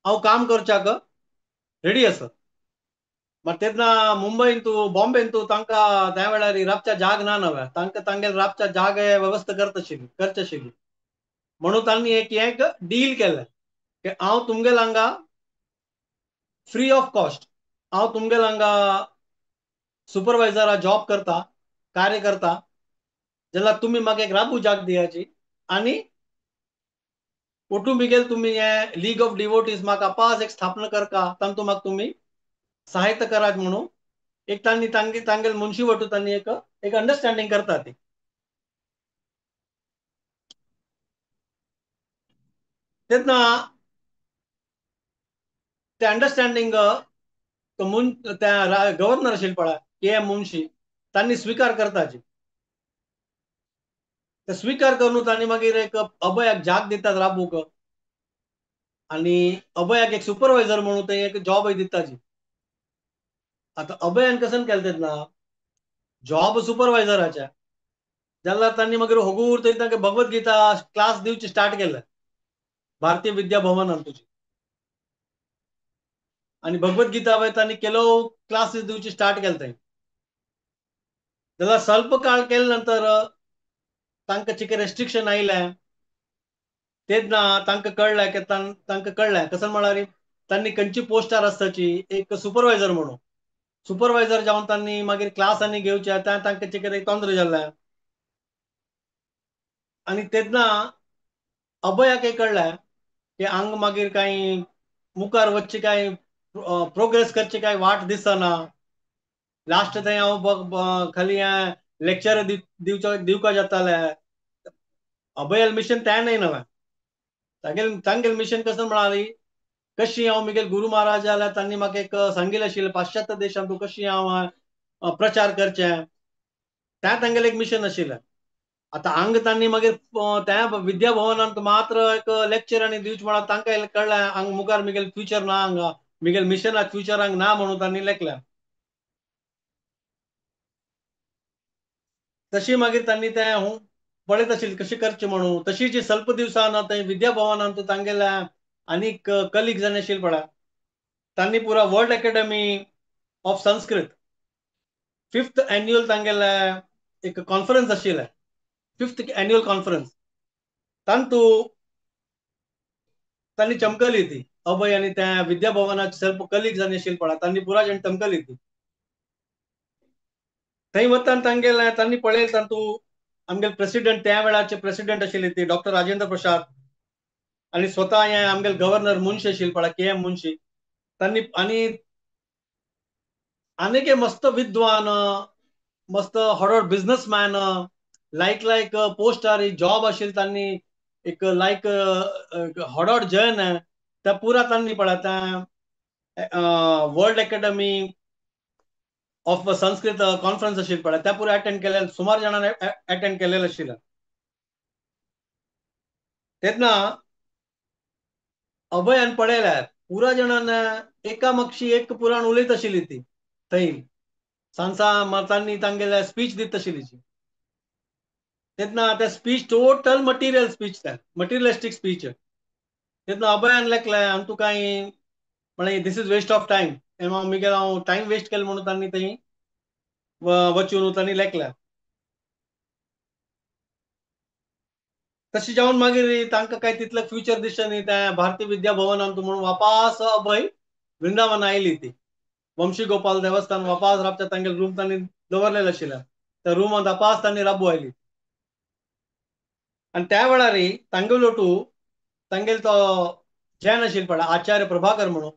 हांव काम करच्याक रेडी आसा. मात तेन्ना मुंबयंतू बॉम्बेंतू तांकां त्या वेळार राबच्या जाग ना नव्या तांकां तांगेल राबच्या जाग वेवस्था करता आशिल्ली करचे आशिल्ली म्हणून तांणी एक एक डील केलें की हांव तुमगेल हांगा फ्री ऑफ कॉस्ट हांव तुमगेल हांगा सुपरवायझरा जॉब करता कार्य करता जाल्यार तुमी म्हाका एक राबू जाग दियाची आनी ओटू बिगेल तुमी हे लीग ऑफ डिवोटीज म्हाका पास एक स्थापना करका तांतू म्हाका तुमी सहायता करात म्हणून एक तांणी तांगे तांगेल मुन्शी वटू तांणी एक एक अंडरस्टँडिंग करता ती. तेन्ना ते अंडरस्टँडिंग तो त्या गव्हर्नर आशिल्ले पळय के एम मुन्शी तांणी स्विकार करताची. ते स्विकार करून तांणी मागीर एक अभयाक जाग दितात राबूक आनी अभयाक एक सुपरवायझर म्हणून ते एक जॉबय दिताची. आतां अभयान कसन केलें तेन्ना जॉब सुपरवायझराच्या जाल्यार तांणी मागीर होगूर थंय तांकां भगवत गीता क्लास दिवची स्टार्ट केलें भारतीय विद्या भवनान तुजी. आनी भगवत गीता वयर तांणी केलो क्लासीस दिवची स्टार्ट केलें थंय. जाल्यार स्वल्प काळ केले नंतर तांकां चिके रेस्ट्रिक्शन आयलें तेन्ना तांकां कळ्ळें की तांकां कळ्ळें कसं म्हळ्यार तांणी खंयची पोस्टार आसताची एक सुपरवायझर म्हणून सुपरवायझर जावन तांणी मागीर क्लास आनी घेवचे तांकां चिके तोंद्र जालें. आनी तेन्ना अभयाक कळ्ळें की हांगा मागीर कांय मुखार वचचे कांय प्रोग्रेस करची कांय वाट दिसना. लास्ट थंय हांव खाली लेक्चर दिवका जातालें. अभयल मिशन तें न्हय नवें तांगेल मिशन कसं म्हणाली कशी हांव मिगेल गुरु महाराज जाल्यार तांणी म्हाका एक सांगिल्लें आशिल्लें पाश्चात्य देशांत तूं कशी हांव प्रचार करचें तें तांगेलें एक मिशन आशिल्लें. आतां हांगा तांणी मागीर त्या विद्या भवनांत मात्र एक लेक्चर आनी दिवचें म्हळ्यार तांकां कळ्ळें हांगा मुखार मिगेल फ्युचर ना हांगा मिगेल मिशनाक फ्युचर हांगा ना म्हणून तांणी लेखलें. तशी मागीर तांणी तें पळयत आशिल्लें कशें करचें म्हणून. तशी जी स्वल्प दिवसान थंय विद्या भवनांत तांगेल्या आनीक कलीग जाण आशिल्ले पळय तांणी पुरा world academy of Sanskrit 5th annual तांगेले एक कॉन्फरन्स आशिल्लें 5th annual conference तांतू तांणी चमकली ती अभय आनी त्या विद्या भवनाचे स्वल्प कलीग जाण आशिल्ले पळय तांणी पुरा जाण चमकली ती. थंय वतान तांगेले तांणी पळयलें तांतू आमगेले प्रेसिडेंट त्या वेळाचे प्रेसिडेंट आशिल्ले ती डॉक्टर राजेंद्र प्रसाद आनी स्वता हे आमगेले गव्हर्नर मुन्शी आशिल्ले पळय के एम मुन्शी तांणी आनी आनीक मस्त विद्वान मस्त हॉड बिझनसमॅन लायक लायक पोस्टार जॉब आशिल्ले तांणी एक लायक हॉड जन त्या पुरा तांणी पळय त्या world academy of Sanskrit conference आशिल्ली पळय त्या पुरा अटेंड केले सुमार जाणांनी अटेंड केलेले आशिल्लें. तेन्ना अभयान पळयल्यार पुरा जाणान एका मागशी एक पुराण उलयत आशिल्ली ती थंय सांसा तांणी तांगेले स्पीच दित आशिल्ली. तेन्ना ते स्पीच टोटल मटिरियल स्पीच त्या मटिरियलिस्टीक स्पीच. तेन्ना अभयान लेखलें आनी तूं कांय म्हळें this is waste of time Miguel हांव टायम वेस्ट केलो म्हणून तांणी थंय वचून तांणी लेखलें. तशें जावन मागीर तांकां कांय तितलें फ्युचर दिसचें न्ही त्या भारतीय विद्या भवनांत म्हणून वापास अभय वृंदावन आयली ती वंशी गोपाल देवस्थान वापास राबच्या तांगेले रूम तांणी दवरलेलें आशिल्लें त्या रुमांत वापास तांणी राबू आयली. आनी त्या वेळार तांगेलो टू तांगेलो तो जैन आशिल्लो पळय आचार्य प्रभाकर म्हणून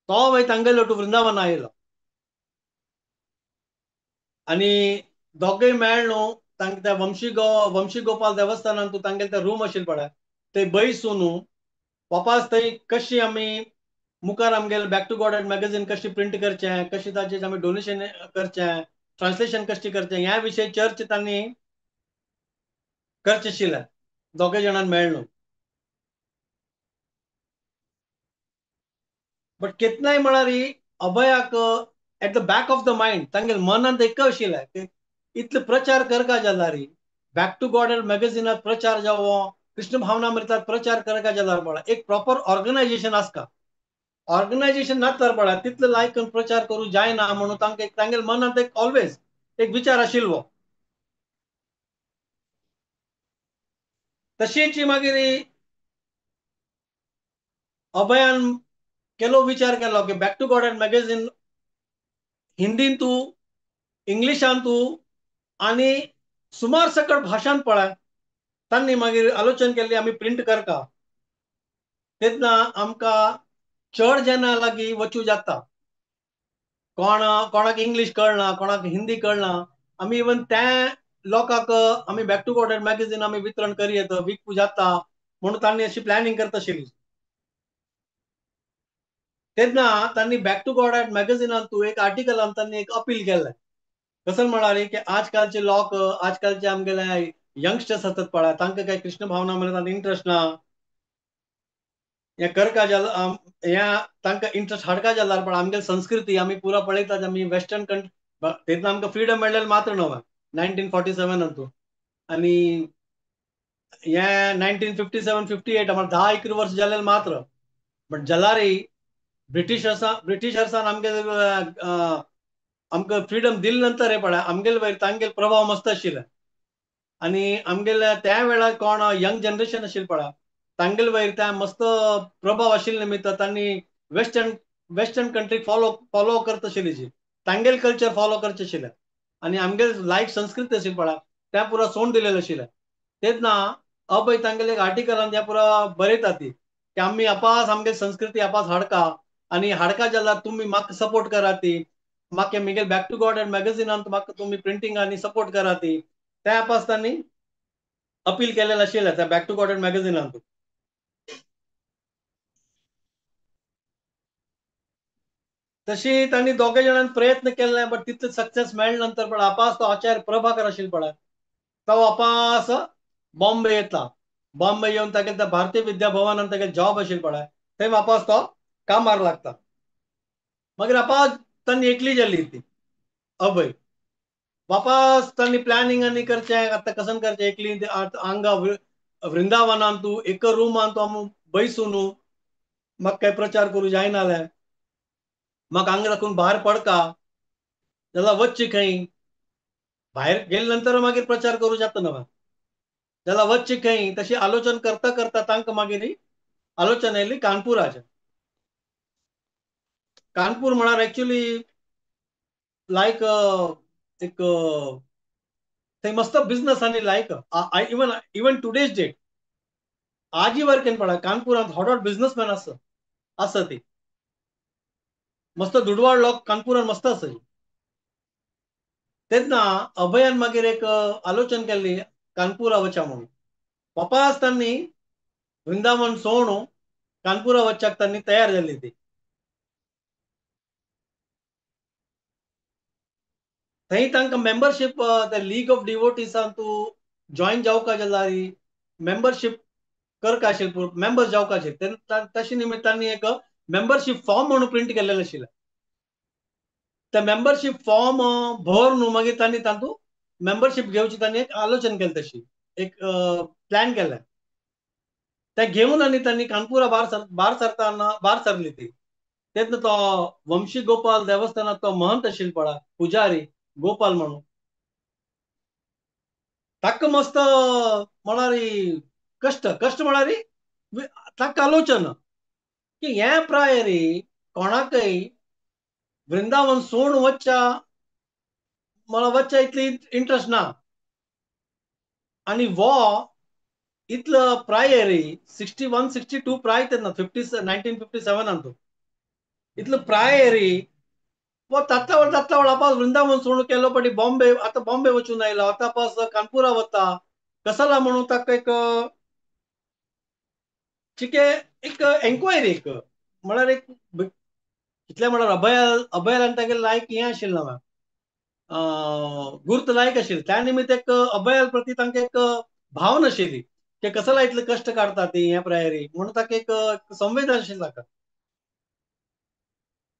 तो वय तांगेलो टू वृंदावन आयलो आनी दोगूय मेळ न्हू तांकां त्या वंशी गोपाल देवस्थानान तूं तांगेले ते रूम आशिल्ले पळय ते बैसून वापास थंय कशी आमी मुखार आमगेले back to God magazine कशी प्रिंट करचें कशी ताचें आमी डोनेशन करचें ट्रान्सलेशन कशें करचें ह्या विशय चर्च तांणी करचें आशिल्लें दोगे जाणांक मेळ न्हू. बट केन्नाय म्हळ्यार अभयाक at the back of the mind तांगेले मनांत एक आशिल्लें इतले प्रचार करका जाल्यार बॅक टू गॉड मॅगझिनात प्रचार जावो कृष्ण भावनामृतात प्रचार करका जाल्यार पळय एक प्रॉपर ऑर्गनायझेशन आसता. ऑर्गनायझेशन नासल्यार पळय तितले लायक प्रचार करूं जायना म्हणून तांकां तांगेले मनांत एक ऑलवेज एक विचार आशिल्लो. तशीच मागीर अभयान केलो विचार केलो की बॅक टू गॉड मॅगझिन हिंदीन तूं इंग्लिशान तूं आनी सुमार सकट भाशांत पळय तांणी मागीर आलोचन केल्ली आमी प्रिंट करता तेन्ना आमकां चड जाणां लागीं वचूं जाता. कोणाक इंग्लीश कळना कोणाक हिंदी कळना आमी इवन त्या लोकांक आमी बॅक टू गॉड मॅगझीन आमी वितरण करी येत विकू जाता म्हणून तांणी अशी प्लॅनिंग करता आशिल्ली. तेन्ना तांणी बॅक टू गॉड मॅगझिनान तूं एक आर्टिकलान तांणी एक अपील केलें. कसं म्हणाले की आजकालचे लोक, आजकालचे आमगेले यंगस्टर्स आसतात पळय, तांकां काय कृष्ण भावना म्हणल्यार इंट्रस्ट ना, हे करका जाला ह्या तांकां इंट्रस्ट हाडका जाल्यार पण आमगेली संस्कृती आमी पुरा पळयतात. आमी वेस्टर्न कंट्री तेन्ना आमकां फ्रीडम मेळ्ळें मात्र न्हय 1947 तूं आनी हे 1957 58 आमकां 10-11 वर्स जालें मात्र. बट जाल्यारय ब्रिटिशर्सान आमगे आमकां फ्रीडम दिले नंतर हे पळय आमगेले वयर तांगेले प्रभाव मस्त आशिल्ले आनी आमगेले त्या वेळार कोण यंग जनरेशन आशिल्लें पळय तांगेले वयर त्या मस्त प्रभाव आशिल्ले निमित्त तांणी वेस्टर्न कंट्री फॉलो फॉलो करता आशिल्ली, जी तांगेले कल्चर फॉलो करचे आशिल्ले आनी आमगेले लायक संस्कृती आशिल्ली पळय त्या पुरा सोडून दिलेले आशिल्ले. तेन्ना अभय तांगेले एक आर्टिकलान त्या पुरा बरयता ती की आमी आपास आमगेली संस्कृती आपास हाडका आनी हाडका जाल्यार तुमी म्हाका सपोर्ट करा ती, म्हाका Miguel back to God and मॅगझिनान म्हाका तुमी प्रिंटींग आनी सपोर्ट करा ती. त्या आपास तांणी अपील केलेलं आशिल्लें त्या बॅक टू गॉड एंड मॅगझिनान. तशी तांणी दोगे जाणांनी प्रयत्न केले बट तितले सक्सेस मेळ्ळे नंतर पण आपास तो आचार्य प्रभाकर आशिल्लो पळय तो आपास बॉम्बे येता. बॉम्बे येवन तागे त्या भारतीय विद्या भवनान तागे जॉब आशिल्लो पळय थंय वापस तो कामार लागता. मागीर आपास तांणी एकली जाली ती अभय वापस तांणी प्लॅनिंग आनी करचें आतां कसन करचें एकली हांगा वृंदावनान तूं एक रुमान तूं आमी बैसून म्हाका काय प्रचार करूं जायना जाल्यार म्हाका हांगा राखून भायर पडका जाल्यार वच्ची खंय, भायर गेले नंतर मागीर प्रचार करूं जाता न्हय जाल्यार वच्ची खंय. तशी आलोचन करता करता तांकां मागीर आलोचन आयली कानपुराचेर. कानपूर म्हळ्यार एक्चुअली लायक एक थंय मस्त बिझनस आनी लायक इवन इवन टुडेज डेट आजी वर पळय कानपुरांत हॉट हॉट बिझनसमॅन आसा आसा ती मस्त दुडवाड लोक कानपुरांत मस्त आसा. तेन्ना अभयान मागीर एक आलोचन केल्ली कानपुरा वच्या म्हणून. वापस तांणी वृंदावन सोडून कानपुरा वच्चाक तांणी तयार जाल्ली ती. थंय तांकां मेंबरशीप त्या लीग ऑफ डिवोटीसान तूं जॉयन जावका जाल्यार मेंबरशीप करका आशिल्लें, मेंबर जावका आशिल्लें. तशें निमित्त तांणी एक मेंबरशीप फॉर्म म्हणून प्रिंट केल्लें आशिल्लें. त्या मेंबरशीप फॉर्म भर न्हू मागीर तांणी तातूंत मेंबरशीप घेवची तांणी एक आलोचन केलें, तशी एक प्लॅन केलें. तें घेवन आनी तांणी कानपुरा भायर सरताना भायर सरली ती. तेन्ना तो वंशी गोपाल देवस्थानात तो महंत आशिल्लो पळय पुजारी गोपाल म्हणून ताका मस्त म्हळ्यार कश्ट कश्ट म्हळ्यार ताका आलोचन की हे प्रायरी कोणाकय वृंदावन सोड वच्च्या म्हळ्यार वच्च्या इतली इंट्रस्ट ना आनी वो इतलो प्रायरी 61 62 प्राय तेन्ना 1957 तूं इतलो प्रायरी वो तातला तातला वापास वृंदावन सोडून केलो पटी बॉम्बे आतां बॉम्बे वचून आयलो आतां पास कानपुरा वता कसाला म्हणून ताका एक चिके एक एन्क्वायरी एक म्हळ्यार एक कितले म्हळ्यार अभयान तागेले लायक हें आशिल्लें ना गुर्त लायक आशिल्लें. त्या निमित्त एक अभयाल प्रती तांकां एक भावना आशिल्ली की कसाला इतले कश्ट काडटा ती हे प्रायरी म्हणून ताका एक संवेदनशील ताका.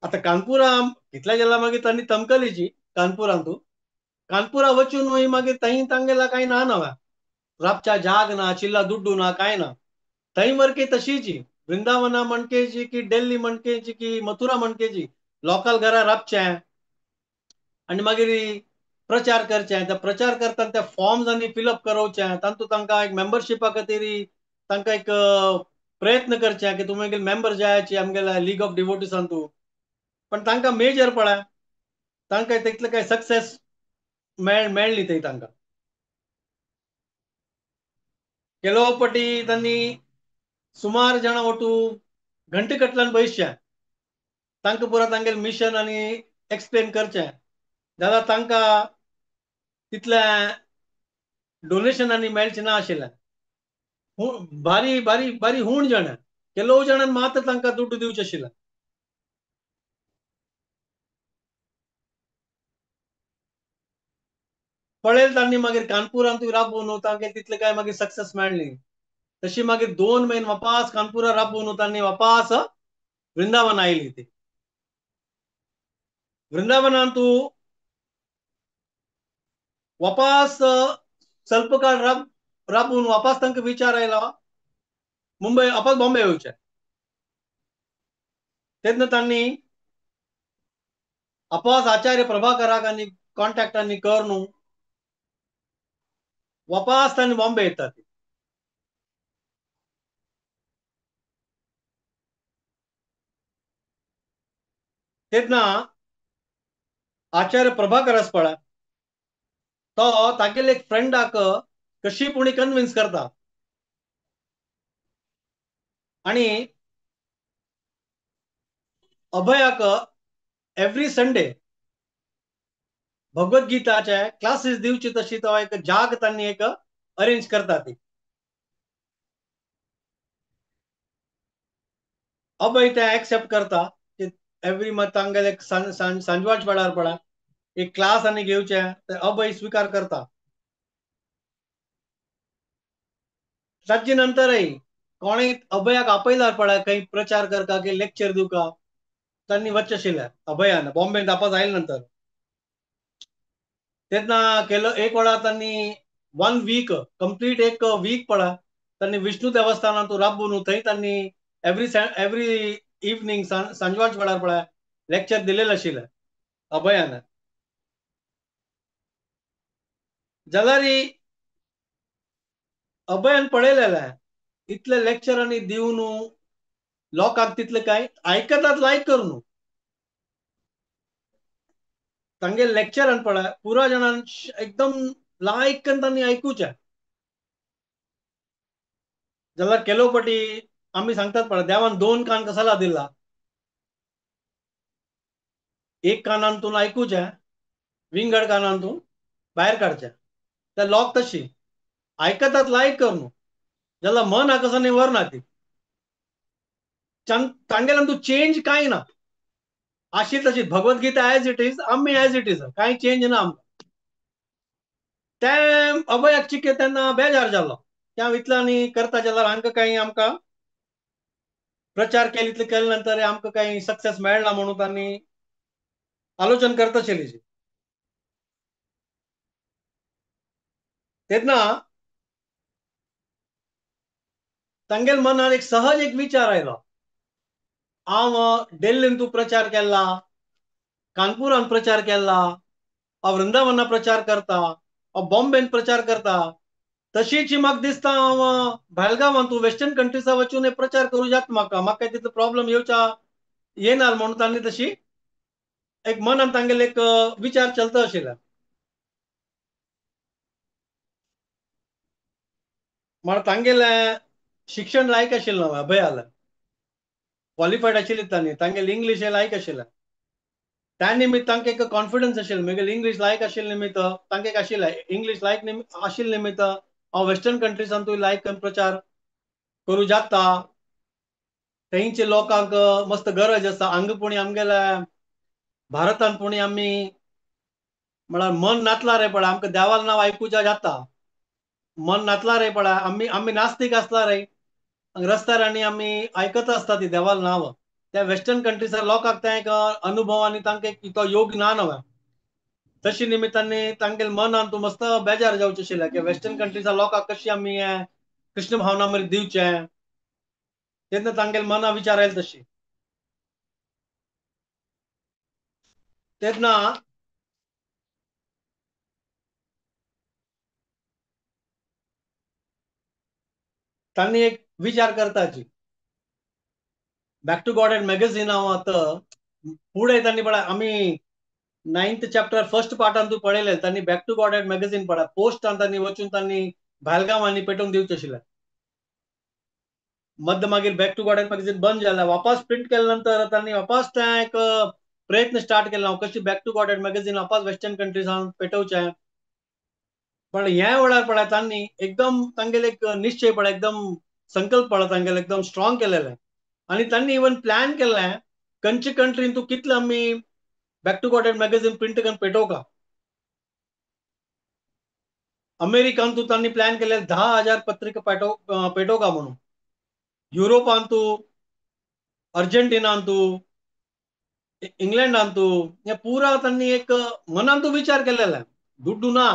आतां कानपुरा कितल्या गेला मागीर तांणी तमकलीची कानपुरांतू कानपुरा वचून मागीर थंय तांगेला कांय ना नव्या राबच्या जाग ना चिल्ला दुड्डू ना कांय ना थंय वरकी तशीची वृंदावना म्हणकेची की दिल्ली म्हणकेची की मथुरा म्हणकेची लोकल घरा राबचें आनी मागीर प्रचार करचें. त्या प्रचार करतना त्या फॉर्म्स आनी फिलअप करोवचें तातूंत तांकां एक मेंबरशिपा खातीर तांकां एक प्रयत्न करचे की तुमी मेंबर जायाची आमगेल्या लीग ऑफ डिवोटीसांतू. पण तांकां मेजर पळय तांकां तितले काय सक्सेस मेळ्ळी थंय तांकां. केलो पटी तांणी सुमार जाणां वटू घंटे कटल्यान बैसचें तांकां पुरा तांगेलें मिशन आनी एक्सप्लेन करचें जाल्यार तांकां तितले डोनेशनांनी मेळचें ना आशिल्लें. बारी बारी बारी हूण जाण ಕೆಲವು ಜನ ಮಾತ್ರ ತಾಂಕ ದುಡ್ಡು दिवचें आशिल्लें. पळयल तांणी मागीर कानपुरांत राबोवन तांकां तितले काय मागीर सक्सेस मेळ्ळी. तशी मागीर 2 म्हयने वापास कानपुरा राबोवन तांणी वापास वृंदावन आयली. ती वृंदावनांत वापास स्वल्प काळ राबून वापास तांकां विचार आयलो मुंबय वापास बॉम्बे येवचें. तेन्ना तांणी वापास आचार्य प्रभाकराक आनी कॉन्टॅक्ट आनी कर न्हू वापास तांणी बॉम्बे येतात. तेन्ना आचार्य प्रभाकरस पळय तो तागेले एक फ्रेंडाक कशी पुणी कन्विन्स करता आणि अभयाक एव्हरी संडे भगवद्गीताचे क्लासेस दिवची तशी तो एक जाग तांणी एक अरेंज करता. ती अभय ते एक्सेप्ट करता की एव्हरी मंथ तांगेले सांजवाच वेळार पळय एक क्लास आनी घेवचे ते अभय स्वीकार करता. ताजे नंतरय कोणें अभयाक आपयल्यार पळय खंय प्रचार करता की लेक्चर दिवका तांणी वचचें आशिल्लें अभयान बॉम्बेन वापस आयले नंतर. तेन्ना केलो एक वेळा तांणी 1 वीक कंप्लीट एक वीक पळय तांणी विष्णू देवस्थानांत राबून थंय तांणी एव्हरी एव्हरी इवनींग सांजवाच वेळार पळय लेक्चर दिलेलें आशिल्लें अभयान. जाल्यार अभयान पळयलेलें इतले लेक्चरांनी दिवन लोकांक तितले काय आयकतात लायक करून तांगे लेक्चरान पळय पुरा जाणान एकदम लायक करून तांणी आयकुचें. जाल्यार केलोपटी आमी सांगतात पळय देवान 2 कान कसाला दिला, एक कानांतून आयकुचें विंगड कानांतून भायर काडचें. त्या लोक तशी आयकतात लायक करून जाल्यार मन आकसांनी व्हरना ती तांगेल्यान तूं चेंज कांय ना आशिल्ली तशी भगवद्गीता एज it is आमी एज it is कांय चेंज ना आमकां. तें अभयाक चिके तेन्ना बेजार जालो त्या इतलें आनी करता जाल्यार हांकां कांय आमकां प्रचार केले इतलें केले नंतर आमकां कांय सक्सेस मेळना म्हणून तांणी आलोचन करता आशिल्ली. तेन्ना तांगेल मनान एक सहज एक विचार आयलो हांव दिल्लीन तूं प्रचार केला, कानपुरान प्रचार केला, हांव वृंदावना प्रचार करता, हांव बॉम्बेन प्रचार करता, तशीच म्हाका दिसता हांव भायलगांवान तूं वेस्टर्न कंट्रीसा वचून प्रचार करूं जाता म्हाका म्हाका तितलो प्रॉब्लम येवच्या येना म्हणून तांणी तशी एक मनान तांगेले एक विचार चलता आशिल्लो. म्हळ्यार तांगेलें शिक्षण लायक आशिल्लें अभयालें क्वॉलिफायड आशिल्ली तांणी तांगेलें इंग्लीश लायक आशिल्लें त्या निमित्त तांकां एक कॉन्फिडन्स आशिल्लें म्हगेलें इंग्लीश लायक आशिल्लें निमित्त तांकां एक आशिल्लें इंग्लीश लायक आशिल्लें निमित्त हांव वेस्टर्न कंट्रीजांतूय लायक प्रचार करूं जाता. थंयच्या लोकांक मस्त गरज आसा हांगा पुणी आमगेल्या भारतान पुणी आमी म्हळ्यार मन नातला रे पळय आमकां देवाल नांव आयकुच्या जाता मन नातला रे पळय आमी आमी नास्तीक आसला रे रस्त्यार आनी आमी आयकत आसता ती देवाल नांव त्या वेस्टर्न कंट्रीसार लोकांक तें एक अनुभव आनी तांकां एक तो योग ना नवें तशी निमित्तान तांगेले मनान तूं मस्त बेजार जावचें आशिल्लें की वेस्टर्न कंट्रीसार लोकांक कशी आमी कृष्ण भावना मरे दिवचें तेन्ना तांगेले मना विचार आयले तशी. तेन्ना तांणी एक विचार करताची back to God and magazine हांव आतां फुडें तांणी पळय आमी 9th chapter first पार्टान तूं पळयलें तांणी back to God and magazine पळय पोस्टान तांणी वचून तांणी भायलगांवांनी पेटोवन दिवचें आशिल्लें. मध्य मागीर बॅक टू गॉड मॅगझिन बंद जालें वापस प्रिंट केले नंतर तांणी वापस तें एक प्रयत्न स्टार्ट केलो हांव कशी back to God and magazine वापस वेस्टर्न कंट्रीजान पेटोवचें. पण ह्या वेळार पळय तांणी एकदम तांगेले एक निश्चय पळय, एकदम संकल्प पळय तांगेले एकदम स्ट्रॉंग केलेले. आनी तांणी इवन प्लॅन केल्लें खंयचे कंट्रीन तूं कितले आमी back to Godhead magazine print करून पेटोवका. अमेरिकान तूं तांणी प्लॅन केले 10,000 पत्रिका पेटोवका म्हणून, युरोपान तूं, अर्जेंटिनान तूं, इंग्लंडान तूं, हे पुरा तांणी एक मनान तूं विचार केलेला. दुड्डू ना,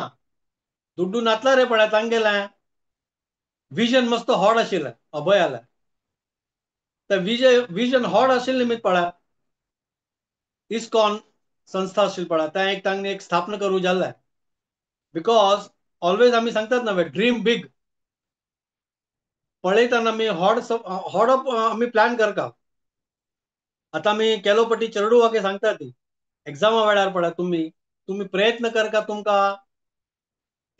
दुड्डू नातला रे पळय तांगेलें विजन मस्त हॉड आशिल्लें अभयालें. ते विजन हॉड आशिल्लें निमित्त पळय इस्कॉन संस्था आशिल्ली पळय, तें एक तांणी एक स्थापना करूं जाल्लें. Because always आमी सांगतात ना ड्रीम बीग, पळयतना आमी हॉड हॉड आमी प्लॅन करता. आतां आमी केलोपटी चेरडुवाके सांगता ती एग्जामा वेळार पळय तुमी तुमी प्रयत्न करका तुमकां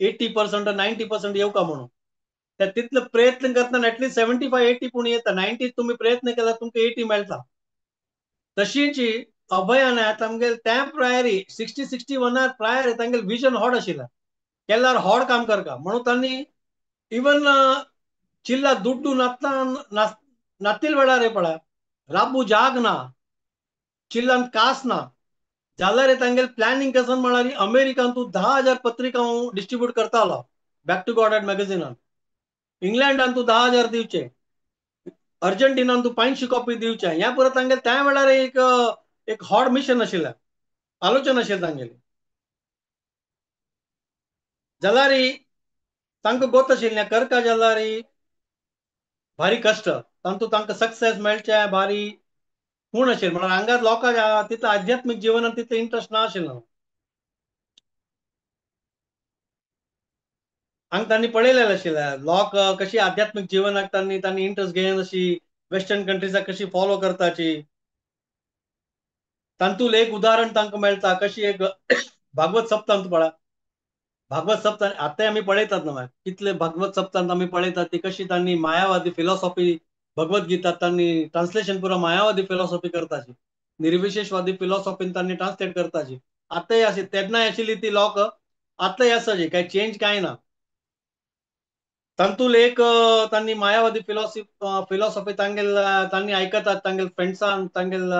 80% 90% येवका म्हणून. ते तितले प्रयत्न करतना एटलिस्ट 75-80 पूण येता, 90 तुमी प्रयत्न केल्यार तुमकां 80 मेळटा. तशीच अभयान तांगेले त्या प्रायरी 60-61 प्रायर तांगेले विजन हॉड आशिल्लें, केल्यार हॉड काम करका म्हणून तांणी इवन चिल्ला दुड्डू नातना नातील वेळार पळय राबू जाग ना, चिल्लान कास ना जाल्यार तांगेले प्लॅनिंग कसन म्हळ्यार अमेरिकान तूं 10,000 पत्रिका डिस्ट्रीब्यूट करतालो बॅक टू गॉडहेड मॅगझिनान, इंग्लंडान तूं 10,000 दिवचे, अर्जेंटिनान तूं 500 कॉपी दिवचे. ह्या पुरो तांगेले त्या वेळार एक एक हॉड मिशन आशिल्लें, आलोचना आशिल्लें तांगेली. जाल्यार तांकां गोत आशिल्लें करका जाल्यार भारी कश्ट, तांतूं तांकां सक्सेस मेळचें भारी खूण आशिल्लें. म्हळ्यार हांगात लोकांक तितलें आध्यात्मीक जिवनांत तितलें इंट्रस्ट ना आशिल्लो. हांगा तांणी पळयलेलें आशिल्लें लोक कशी आध्यात्मीक जिवनाक तांणी तांणी इंट्रस्ट घेवन अशी वेस्टर्न कंट्रीजाक कशी फॉलो करताची. तातूंत एक उदाहरण तांकां मेळटा कशी एक भागवत सप्तांत पळय, भागवत सप्तांत आतांय आमी पळयतात न्हय कितले भागवत सप्तांत आमी पळयतात ती कशी तांणी मायावादी फिलॉसॉफी भगवत गीता तांणी ट्रान्सलेशन पुरा मायावादी फिलॉसॉफी करताची, निर्विशेषवादी फिलॉसॉफीन तांणी ट्रान्सलेट करताची. आतांय आशी तेन्नाय आशिल्ली ती लोक आतांय आसाची, काय चेंज कांय ना. तातूंत एक तांणी मायावादी फिलॉसॉफी तांगेल तांणी आयकतात तांगेल फ्रेंड्सान तांगेल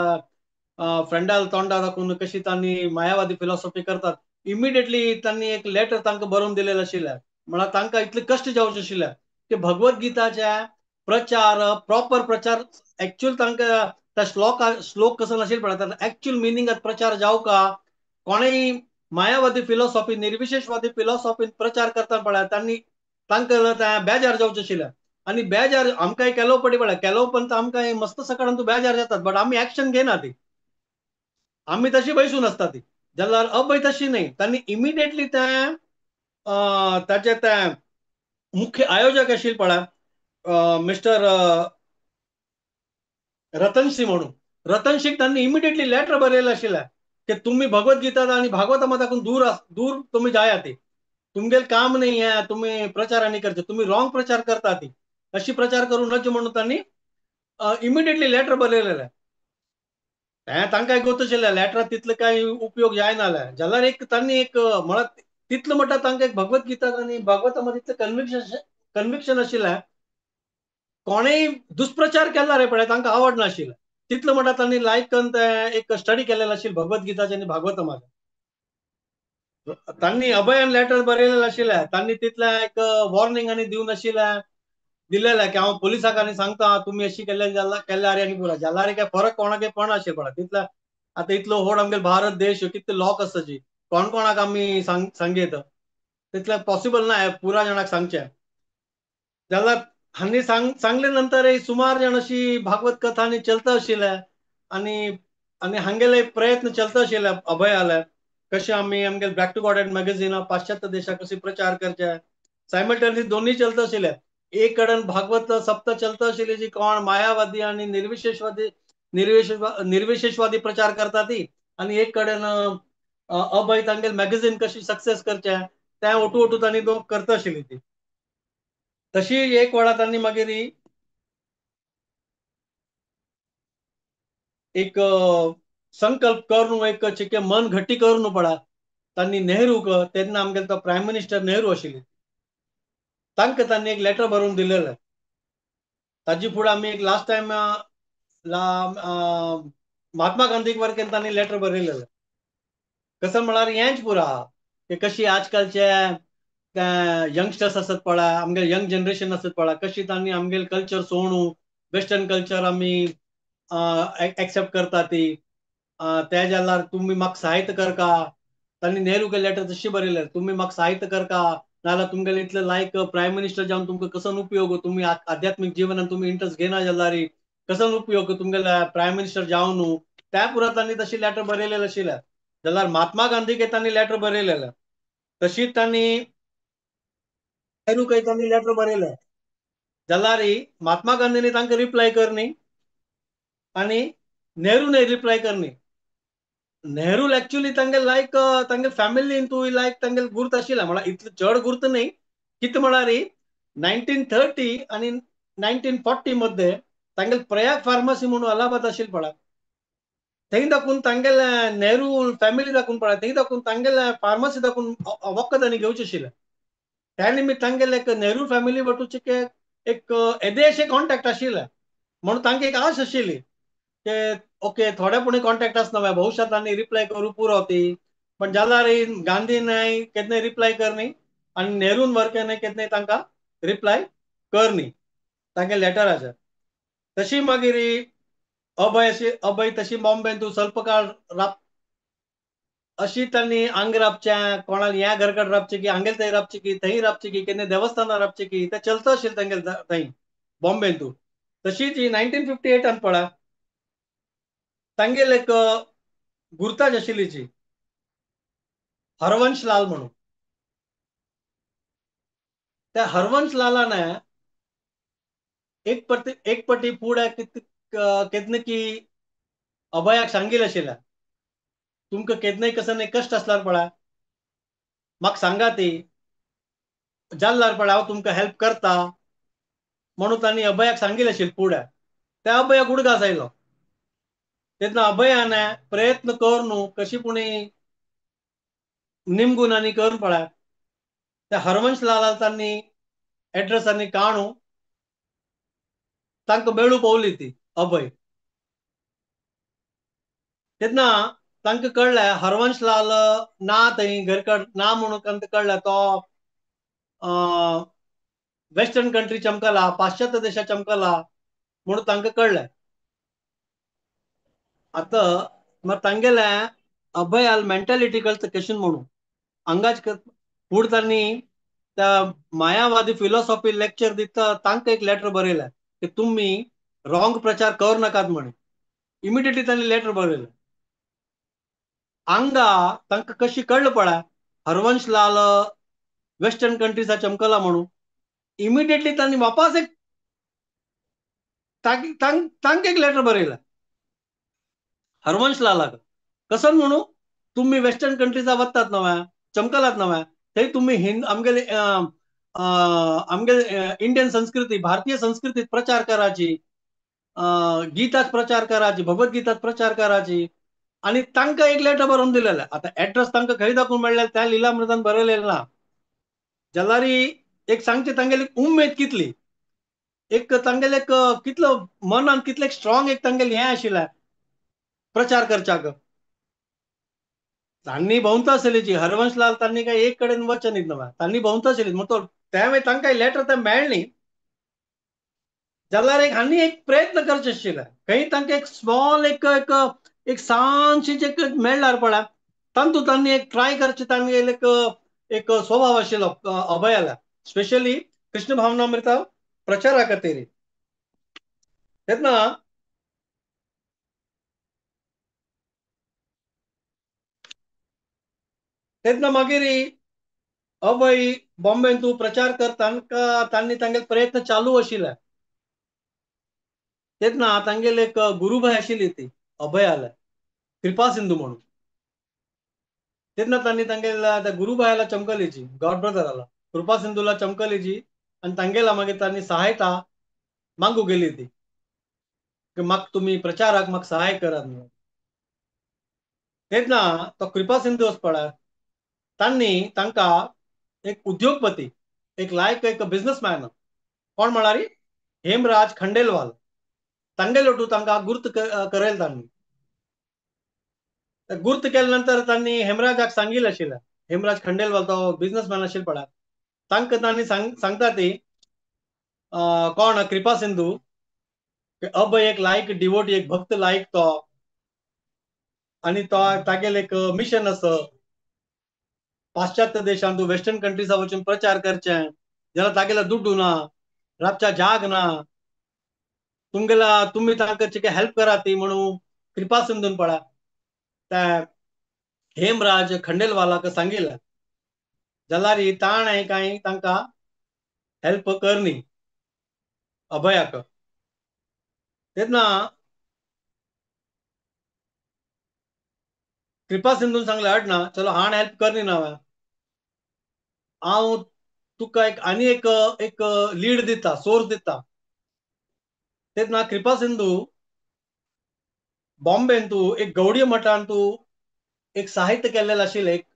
फ्रेंडाल तोंडा दाखोवन कशी तांणी मायावादी फिलॉसॉफी करतात. इमिडिएटली तांणी एक लेटर तांकां बरोवन दिलेलें आशिल्लें, म्हळ्यार तांकां इतले कश्ट जावचे आशिल्ले की भगवत गीताच्या प्रचार प्रॉपर प्रचार एक्चुअल तांकां त्या श्लोक कसो नाशिल्लो पळय एक्चुअल मिनींग प्रचार जावका. कोणेय मायावादी फिलॉसॉफी निर्विशेषवादी फिलॉसॉफीन प्रचार करता पळय तांणी तांकां बेजार जावचें आशिल्लें. आनी बेजार आमकांय केलो पडी पळय केलो पण आमकां मस्त सकाळान तूं बेजार जातात, बट आमी एक्शन घेना ती, आमी तशी बैसून आसता ती. जाल्यार अभय तशी न्हय, तांणी इमिडिएटली तें ताचे ते मुख्य आयोजक आशिल्ले पळय मिस्टर रतनसिंह म्हणून, रतनसिंह तांणी इमिडिएटली लेटर बरयलें आशिल्लें की तुमी भगवत गीता आनी भागवता दाखून दूर दूर तुमी जाया, ती तुमगेलें काम न्ही हें, तुमी प्रचार आनी करचे, तुमी रॉंग प्रचार करता ती, अशी प्रचार करूं नज म्हणून तांणी इमिडिएटली लेटर बरयलेलें. हें तांकां गोत आशिल्लें लेटराक तितलो कांय उपयोग जायना जाल्यार, जाल्यार एक तांणी एक म्हळ्यार तितलो म्हणटा तांकां एक भगवत गीता आनी भागवता मदीं तितलें कन्विक्शन आशिल्लें, कोणेय दुष्प्रचार केला रे पळय तांकां आवडनाशिल्लें. तितलो म्हणटा तांणी लायक करून तें एक स्टडी केलेलें आशिल्लें भगवत गीताचें आनी भागवतमाचें. तांणी अभयान लेटर बरयलेलें आशिल्लें, तांणी तितलें एक वॉर्निंग आनी दिवन आशिल्लें दिलेलें की हांव पुलिसाक आनी सांगता तुमी अशी केल्ले जाल्यार केल्यार आनी पुरो जाल्यार काय फरक कोणाक पडना आशिल्लें पळय. तितले आतां इतलो व्हड आमगेलो भारत देश कितले लोक आसताची कोण कोणाक आमी सांगयत तितलें पॉसिबल ना पुरा जाणांक सांगचें. जाल्यार हांणी सांगले नंतर सुमार जाण अशी भागवत कथा आनी चलता आशिल्लें आनी आनी हांगेले प्रयत्न चलता आशिल्ले अभयाले कशें आमी आमगेले बॅक टू गॉडहेड मॅगझिना पाश्चात्य देशाक कशी प्रचार करचे, सायमल्टेनियसली दोनूय चलता आशिल्ले. एक कडेन भागवत सप्ता चलता आशिल्ली जी कोण मायावादी आनी निर्विशेषवादी निर्विशेषवादी प्रचार करता ती, आनी एक कडेन अभय तांगेले मॅगझीन कशी सक्सेस करचें तें ओटू ओटू तांणी करता आशिल्ली ती. तशी एक वेळा तांणी मागीर एक संकल्प करून एक चिके मन घट्टी करून पडा तांणी नेहरूक, तेन्ना आमगेलो तो प्रायम मिनिस्टर नेहरू आशिल्ले, तांकां तांणी एक लेटर बरोवन दिलेलें. ताजी फुडें आमी एक लास्ट टायम महात्मा गांधीक वरकेन तांणी लेटर बरयलेलें. कसं म्हळ्यार हेंच पुरो आहा की कशी आजकालचे यंगस्टर्स आसत पळय, आमगेले यंग जनरेशन आसत पळय, कशी तांणी आमगेले कल्चर सोडून वेस्टर्न कल्चर आमी एक्सेप्ट करता ती, त्या जाल्यार तुमी म्हाका सहायता करका. तांणी नेहरूके लेटर तशी बरयलें, तुमी म्हाका सहायता करका, नाजाल्यार तुमगेले इतले लायक प्रायम मिनिस्टर जावन तुमकां कसो उपयोग, तुमी आध्यात्मीक जिवनान तुमी इंट्रस्ट घेना जाल्यार कसो उपयोग तुमगेले प्रायम मिनिस्टर जावन. त्या पुरा तांणी तशी लेटर बरयलेलें आशिल्लें. जाल्यार महात्मा गांधीके तांणी लेटर बरयलेलें, तशीच तांणी नेहरूकय तांणी लेटर बरयलें. जाल्यार महात्मा गांधींनी तांकां रिप्लाय करनी आनी नेहरूने रिप्लाय करनी. नेहरू एक्चुअली तांगे लायक तांगे फॅमिलीन तूं लायक तांगे गुर्त आशिल्लें, म्हळ्यार इतलें चड गुर्त न्ही, कितें म्हळ्यार 1930 आनी 1940 मध्ये तांगेले प्रयाग फार्मसी म्हणून अलाहाबाद आशिल्लें पळय, थंय दाखून तांगेले नेहरू फॅमिली दाखून पळय, थंय दाखून तांगेले फार्मसी दाखून वखद आनी घेवचें आशिल्लें. त्या निमित्त तांगेले एक नेहरू फॅमिली वटूचे एक येदेशे कॉन्टेक्ट आशिल्लें, म्हणून तांकां एक आश आशिल्ली की ओके थोडे पुणे कॉन्टेक्ट आसना भविष्यात तांणी रिप्लाय करूं पुरो ती. पण जाल्यार गांधी नाय केन्नाय रिप्लाय करनी आनी नेरून वर्के केन्नाय तांकां रिप्लाय करनी तांगे लेटराचेर. तशी मागीर अभय अशी अभय तशी बॉम्बेन तूं स्वल्प काळ राब अशी तांणी हांग राबचें, कोणाक ह्या घरकड राबचें की हांगेल थंय राबचें की थंय राबचें की केन्ना देवस्थानार राबचें की तें चलता आशिल्लें तांगेले थंय बॉम्बेन तूं. तशीच ही 1958 पळय तांगेल एक गुर्ताज आशिल्ली हरवंश लाल म्हणून. त्या हरवंश लालान एक पटी फुडें केन्ना की अभयाक सांगिल्लें आशिल्लें, तुमकां केन्नाय कसो न्ही कश्ट आसल्यार पळय म्हाका सांगा, ती जाल्यार पळय हांव तुमकां हेल्प करता म्हणून तांणी अभयाक सांगिल्लें आशिल्लें फुडें. त्या अभयाक उडगास आयलो. तेन्ना अभयान प्रयत्न करून कशी पुणी निमगून आनी करून पळय त्या हरवंश लालाल तांणी एड्रेस आनी काणू तांकां मेळू पावली ती अभय. तेन्ना तांकां कळ्ळें हरवंश लाल ना थंय घरकड ना म्हणून तांकां कळ्ळें तो वेस्टर्न कंट्री चमकला, पाश्चात्य देशात चमकला म्हणून तांकां कळ्ळें. आतां मागीर तांगेले अभयाल मेंटेलिटी कळटा कशें म्हणून हांगाच फुडें तांणी त्या मायावादी फिलॉसॉफी लेक्चर दिता तांकां एक लेटर बरयलें की तुमी रॉंग प्रचार कर नाकात म्हण. इमिडिएटली तांणी लेटर बरयलें. हांगा तांकां कशी कळ्ळें पळय हरवंश लाल वेस्टर्न कंट्रीजा चमकला म्हणून. इमिडिएटली तांणी वापस एक तांकां एक लेटर बरयलें हरवंश लालाक, कसो म्हणून तुमी वेस्टर्न कंट्रीजा वतात नव्या चमकलात नव्या थंय तुमी हिंद आमगेले आमगेले इंडियन संस्कृती भारतीय संस्कृतीत प्रचार कराची, गीतात प्रचार कराची, भगवद्गीतात प्रचार कराची. आनी तांकां एक लेटर बरोवन दिलेलें. आतां एड्रेस तांकां खंय दाखोवन मेळ्ळें त्या लिलामृतान बरयलें ना. जाल्यार एक सांगचें तांगेली उमेद कितली, एक तांगेले एक कितलो मनान कितले स्ट्रॉंग एक तांगेलें हें आशिल्लें प्रचार करच्याक. तांणी भोंवता आसली हरवंश लाल तांणी काय एक कडेन वचन ना, तांणी भोंवता आसली म्हण तो त्या वेळार तांकां लेटर ते मेळ्ळी. जाल्यार एक हांणी एक प्रयत्न करचे आशिल्ले खंय तांकां एक स्मॉल एक एक एक ल्हानशी एक मेळ्ळ्यार पळय तातूंत तांणी एक ट्राय करचें. तांगेले एक एक स्वभाव आशिल्लो अभयाला, स्पेशली कृष्ण भावनामृता प्रचारा खातीर. तेन्ना तेन्ना मागीर अभय बॉम्बेन तूं प्रचार करता तांणी तांगेले प्रयत्न चालू आशिल्ले. तेन्ना तांगेले एक गुरुभाय आशिल्ली ती अभयाला, कृपा सिंधू म्हणून. तेन्ना तांणी तांगेल्या त्या गुरुभायाला चमकलीची, गॉड ब्रदराला, कृपा सिंधूला चमकलीची आनी तांगेला मागीर तांणी सहायता मागू गेली ती की म्हाका तुमी प्रचाराक म्हाका सहाय करात म्हणून. तेन्ना तो कृपा सिंधू पळय तांणी तांकां एक उद्योगपती, एक लायक एक बिझनेसमॅन कोण म्हळ्यार हेमराज खंडेलवाल तांगेले ओटू तांकां गुर्त करयल. तांणी गुर्त केल्या नंतर तांणी हेमराजाक सांगिल्लें आशिल्लें, हेमराज खंडेलवाल तो बिझनेसमॅन आशिल्लो पळय, तांकां तांणी सांगता ती कोण कृपा सिंधू अभय एक लायक डिवोटी, एक भक्त लायक तो, आनी तो तागेले एक मिशन आसा पाश्चात्य देशांत वेस्टर्न कंट्रीजा वचून प्रचार करचें, जाल्यार तागेलो दुड्डू ना, रातच्या जाग ना, तुमगेला तुमी तांकां चिके हेल्प करा ती म्हणून कृपा सिंधून पळय त्या हेमराज खंडेलवालाक सांगिल्लें. जाल्यार ताणें कांय तांकां हेल्प करनी अभयाक. तेन्ना कृपा सिंधून सांगलें हट ना, चलो हाण हेल्प करनी ना, हांव तुका एक आनी एक एक लीड दिता, सोर्स दिता. तेन्ना कृपा सिंधू बॉम्बेन तूं एक गौडीय मठान तूं एक साहित्य केल्लें आशिल्लें, एक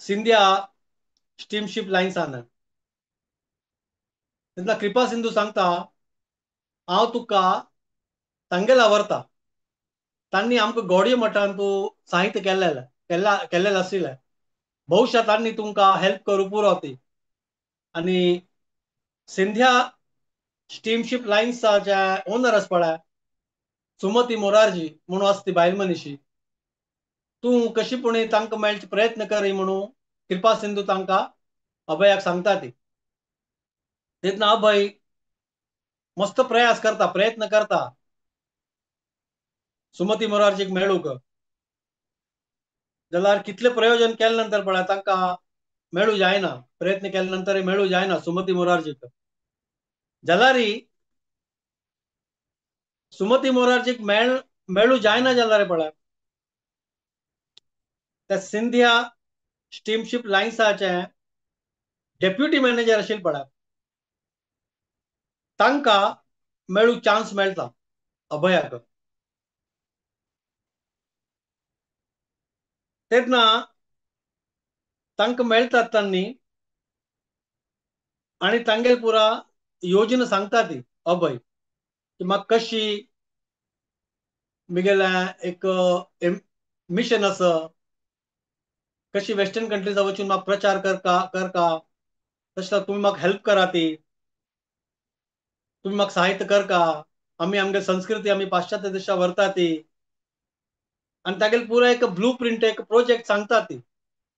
सिंधिया स्टीमशीप लायन्सान. तेन्ना कृपा सिंधू सांगता हांव तुका तांगेला व्हरता, तांणी आमकां गौडीय मठान तूं साहित्य केल्लें केल्लें आशिल्लें, बहुशा तांणी तुमकां हेल्प करूं पुरो ती. आनी सिंधिया स्टीमशीप लायन्साचे ओनर आसा पळय सुमती मोरारजी म्हणून आसा ती बायल मनीशी, तूं कशी पूण तांकां मेळचे प्रयत्न कर म्हणून कृपा सिंधू तांकां अभयाक सांगता ती. तेन्ना अभय मस्त प्रयास करता, प्रयत्न करता सुमती मोरारजीक मेळूंक, जाल्यार कितले प्रयोजन केले नंतर पळय तांकां मेळू जायना, प्रयत्न केले नंतर मेळू जायना सुमती मोरारजीक. जाल्यार सुमती मोरारजीक मेळू जायना जाल्यार पळय त्या सिंधिया स्टीमशीप लायन्साचे डेप्युटी मॅनेजर आशिल्ले पळय तांकां मेळूंक चान्स मेळटा अभयाक. तेन्ना तांकां मेळटात तांणी आनी तांगेले पुरा योजना सांगता ती अभय की म्हाका कशी मिगेले एक मिशन आसा, कशी वेस्टर्न कंट्रीजा वचून म्हाका प्रचार करका करका, तशें तुमी म्हाका हेल्प करा ती, तुमी म्हाका साहित्य करका, आमी आमगे संस्कृती आमी पाश्चात्य देशा व्हरता ती. आनी तागेले पुरा एक ब्लू प्रिंट एक प्रोजेक्ट सांगता ती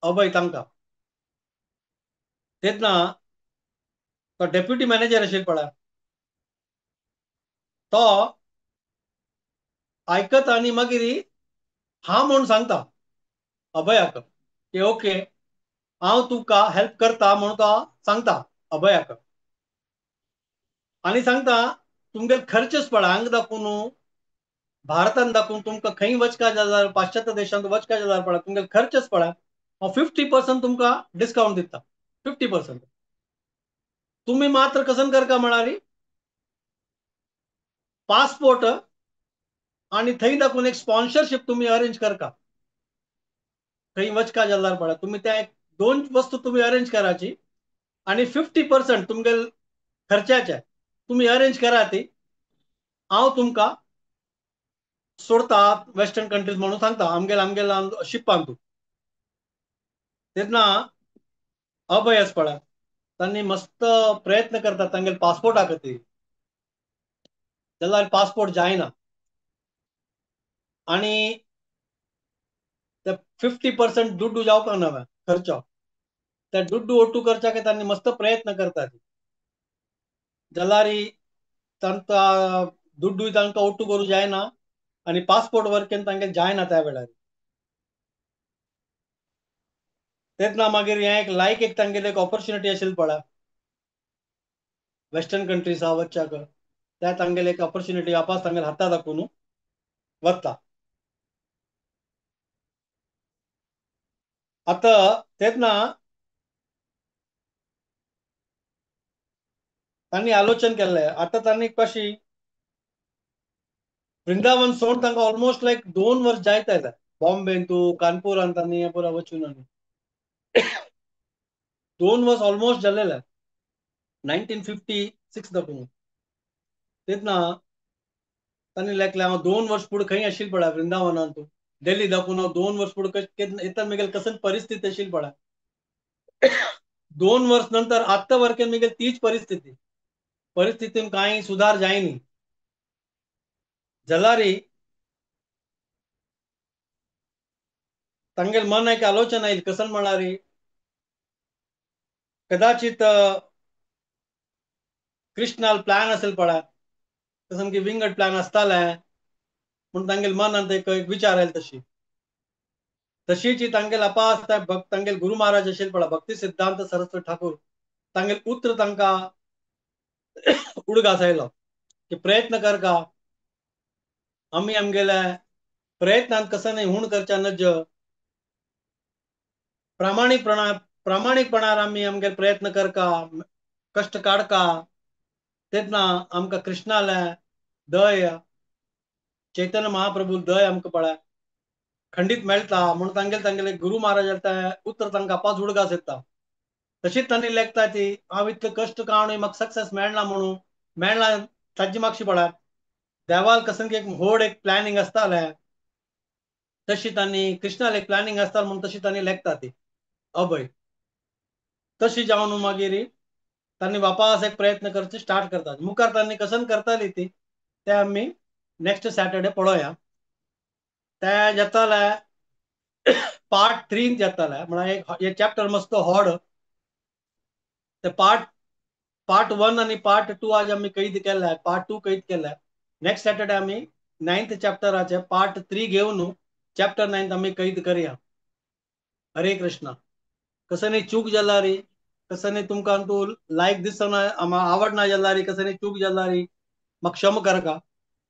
अभय तांकां. तेन्ना तो डेप्युटी मॅनेजर आशिल्लो पळय तो आयकता आनी मागीर हा म्हूण सांगता अभयाक की ओके हांव तुका हेल्प करता म्हणून तो सांगता अभयाक. आनी सांगता तुमगेले खर्चच पळय हांगा दाखोवन भारतान दाखोवन तुमकां खंय वचका जाल्यार पाश्चात्य देशांत वचका जाल्यार पळय तुमगेले खर्चच पळय हांव 50% तुमकां डिस्कावंट दिता, 50%. तुमी मात्र कसन करका म्हळ्यार पासपोर्ट आनी थंय दाखोवन एक स्पॉन्सरशीप तुमी अरेंज करका, थंय वचका जाल्यार पळय तुमी त्या एक दोन वस्तू तुमी अरेंज कराची आनी 50% तुमगेले खर्चाचे तुमी अरेंज करा ती, हांव तुमकां सोडता वेस्टर्न कंट्रीज म्हणून सांगता आमगेले आमगेले शिपान तूं. तेन्ना अभय आसा पळय तांणी मस्त प्रयत्न करतात तांगेले पासपोर्टा खातीर, जाल्यार पासपोर्ट जायना आनी ते 50% दुड्डू जावपाक ना खर्च, त्या दुड्डू ओटू करच्याक तांणी मस्त प्रयत्न करतात, जाल्यार तांकां दुड्डू तांकां ओटू करूं जायना आनी पासपोर्ट वर्केन तांकां जायना त्या वेळार. तेन्ना मागीर हें एक लायक एक तांगेले एक ऑपॉर्च्युनिटी आशिल्ली पळय वेस्टर्न कंट्रीजा वचच्याक, त्या तांगेले एक ऑपॉर्च्युनिटी वापस तांगेले हाता दाखोवन वता. आतां तेन्ना तांणी आलोचन केल्लें. आतां तांणी कशी वृंदावन सोड तांकां ऑलमोस्ट लायक 2 वर्स जायत आयलें. बॉम्बेंतू कानपूरांत तांणी पुरा वचून आनी 2 वर्स ऑलमोस्ट जाल्लेले 1956 दाखोवन तेन्ना तांणी लेखलें हांव 2 वर्स फुडें खंय आशिल्लें पळय वृंदावनांतू दिल्ली दाखोवन हांव 2 वर्स फुडें येता मेगेल कसन परिस्थिती आशिल्ली पळय. 2 वर्स नंतर आत्ता वरकेन मेगेल तीच परिस्थिती, परिस्थितीन कांय सुधार जायनी जाल्यार तांगेल मन एक आलोचना येईल कसन म्हळ्यार कदाचित कृष्णाल प्लॅन असेल पळय तसं की विंगड प्लॅन आसताले म्हूण तांगेल मनांत एक विचार आयल तशी तशीच तांगेल अपास तांगेल गुरु महाराज असेल पळय भक्ती सिद्धांत सरस्वती ठाकूर तांगेल उत्र तांकां उडगास आयलो की प्रयत्न कर का आमी आमगेले प्रयत्नांत कसं नाही हूण करच्या नज प्रामाणिकपणार आमी आमगेले प्रयत्न करका कष्ट काडका तेन्ना आमकां कृष्णाले दय चैतन्य महाप्रभू दय आमकां पळय खंडीत मेळटा म्हूण तांगेले तांगेले गुरु महाराज उतर तांकां अपास उडगास येता. तशीच तांणी लेखता ती हांव इतले कश्ट काडून म्हाका सक्सेस मेळना म्हणून मेळना ताजी मागशी पळय देवाल कसं एक व्हड एक प्लॅनिंग आसतालें तशी तांणी कृष्णाल एक प्लॅनिंग आसतालें म्हूण तशी तांणी लेखता ती अभय. तशी जावन मागीर तांणी वापस एक प्रयत्न करचे स्टार्ट करतात मुखार तांणी कसन करताली ती ते आमी नेक्स्ट सॅटर्डे पळोवया. ते जाताले पार्ट 3 जाताले म्हळ्यार एक चॅप्टर मस्त होड ते पार्ट 1 आनी पार्ट 2 आज आमी कैद केलाय, पार्ट 2 कैद केलाय. नेक्स्ट सॅटर्डे आमी 9th चॅप्टराचे पार्ट 3 घेवन चॅप्टर 9 आमी कैद करया. हरे कृष्णा. कसं नाही चूक जाल्यार कसं नाही तुमकां तूं लायक दिसना आवडना जाल्यार कसं नाही चूक जाल्यार म्हाका क्षमा करका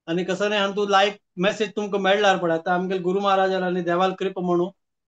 आनी कसं नाही हांतू लायक मेसेज तुमकां मेळ्ळार पळय आतां आमगेले गुरु महाराजान आनी देवाल कृपा म्हणून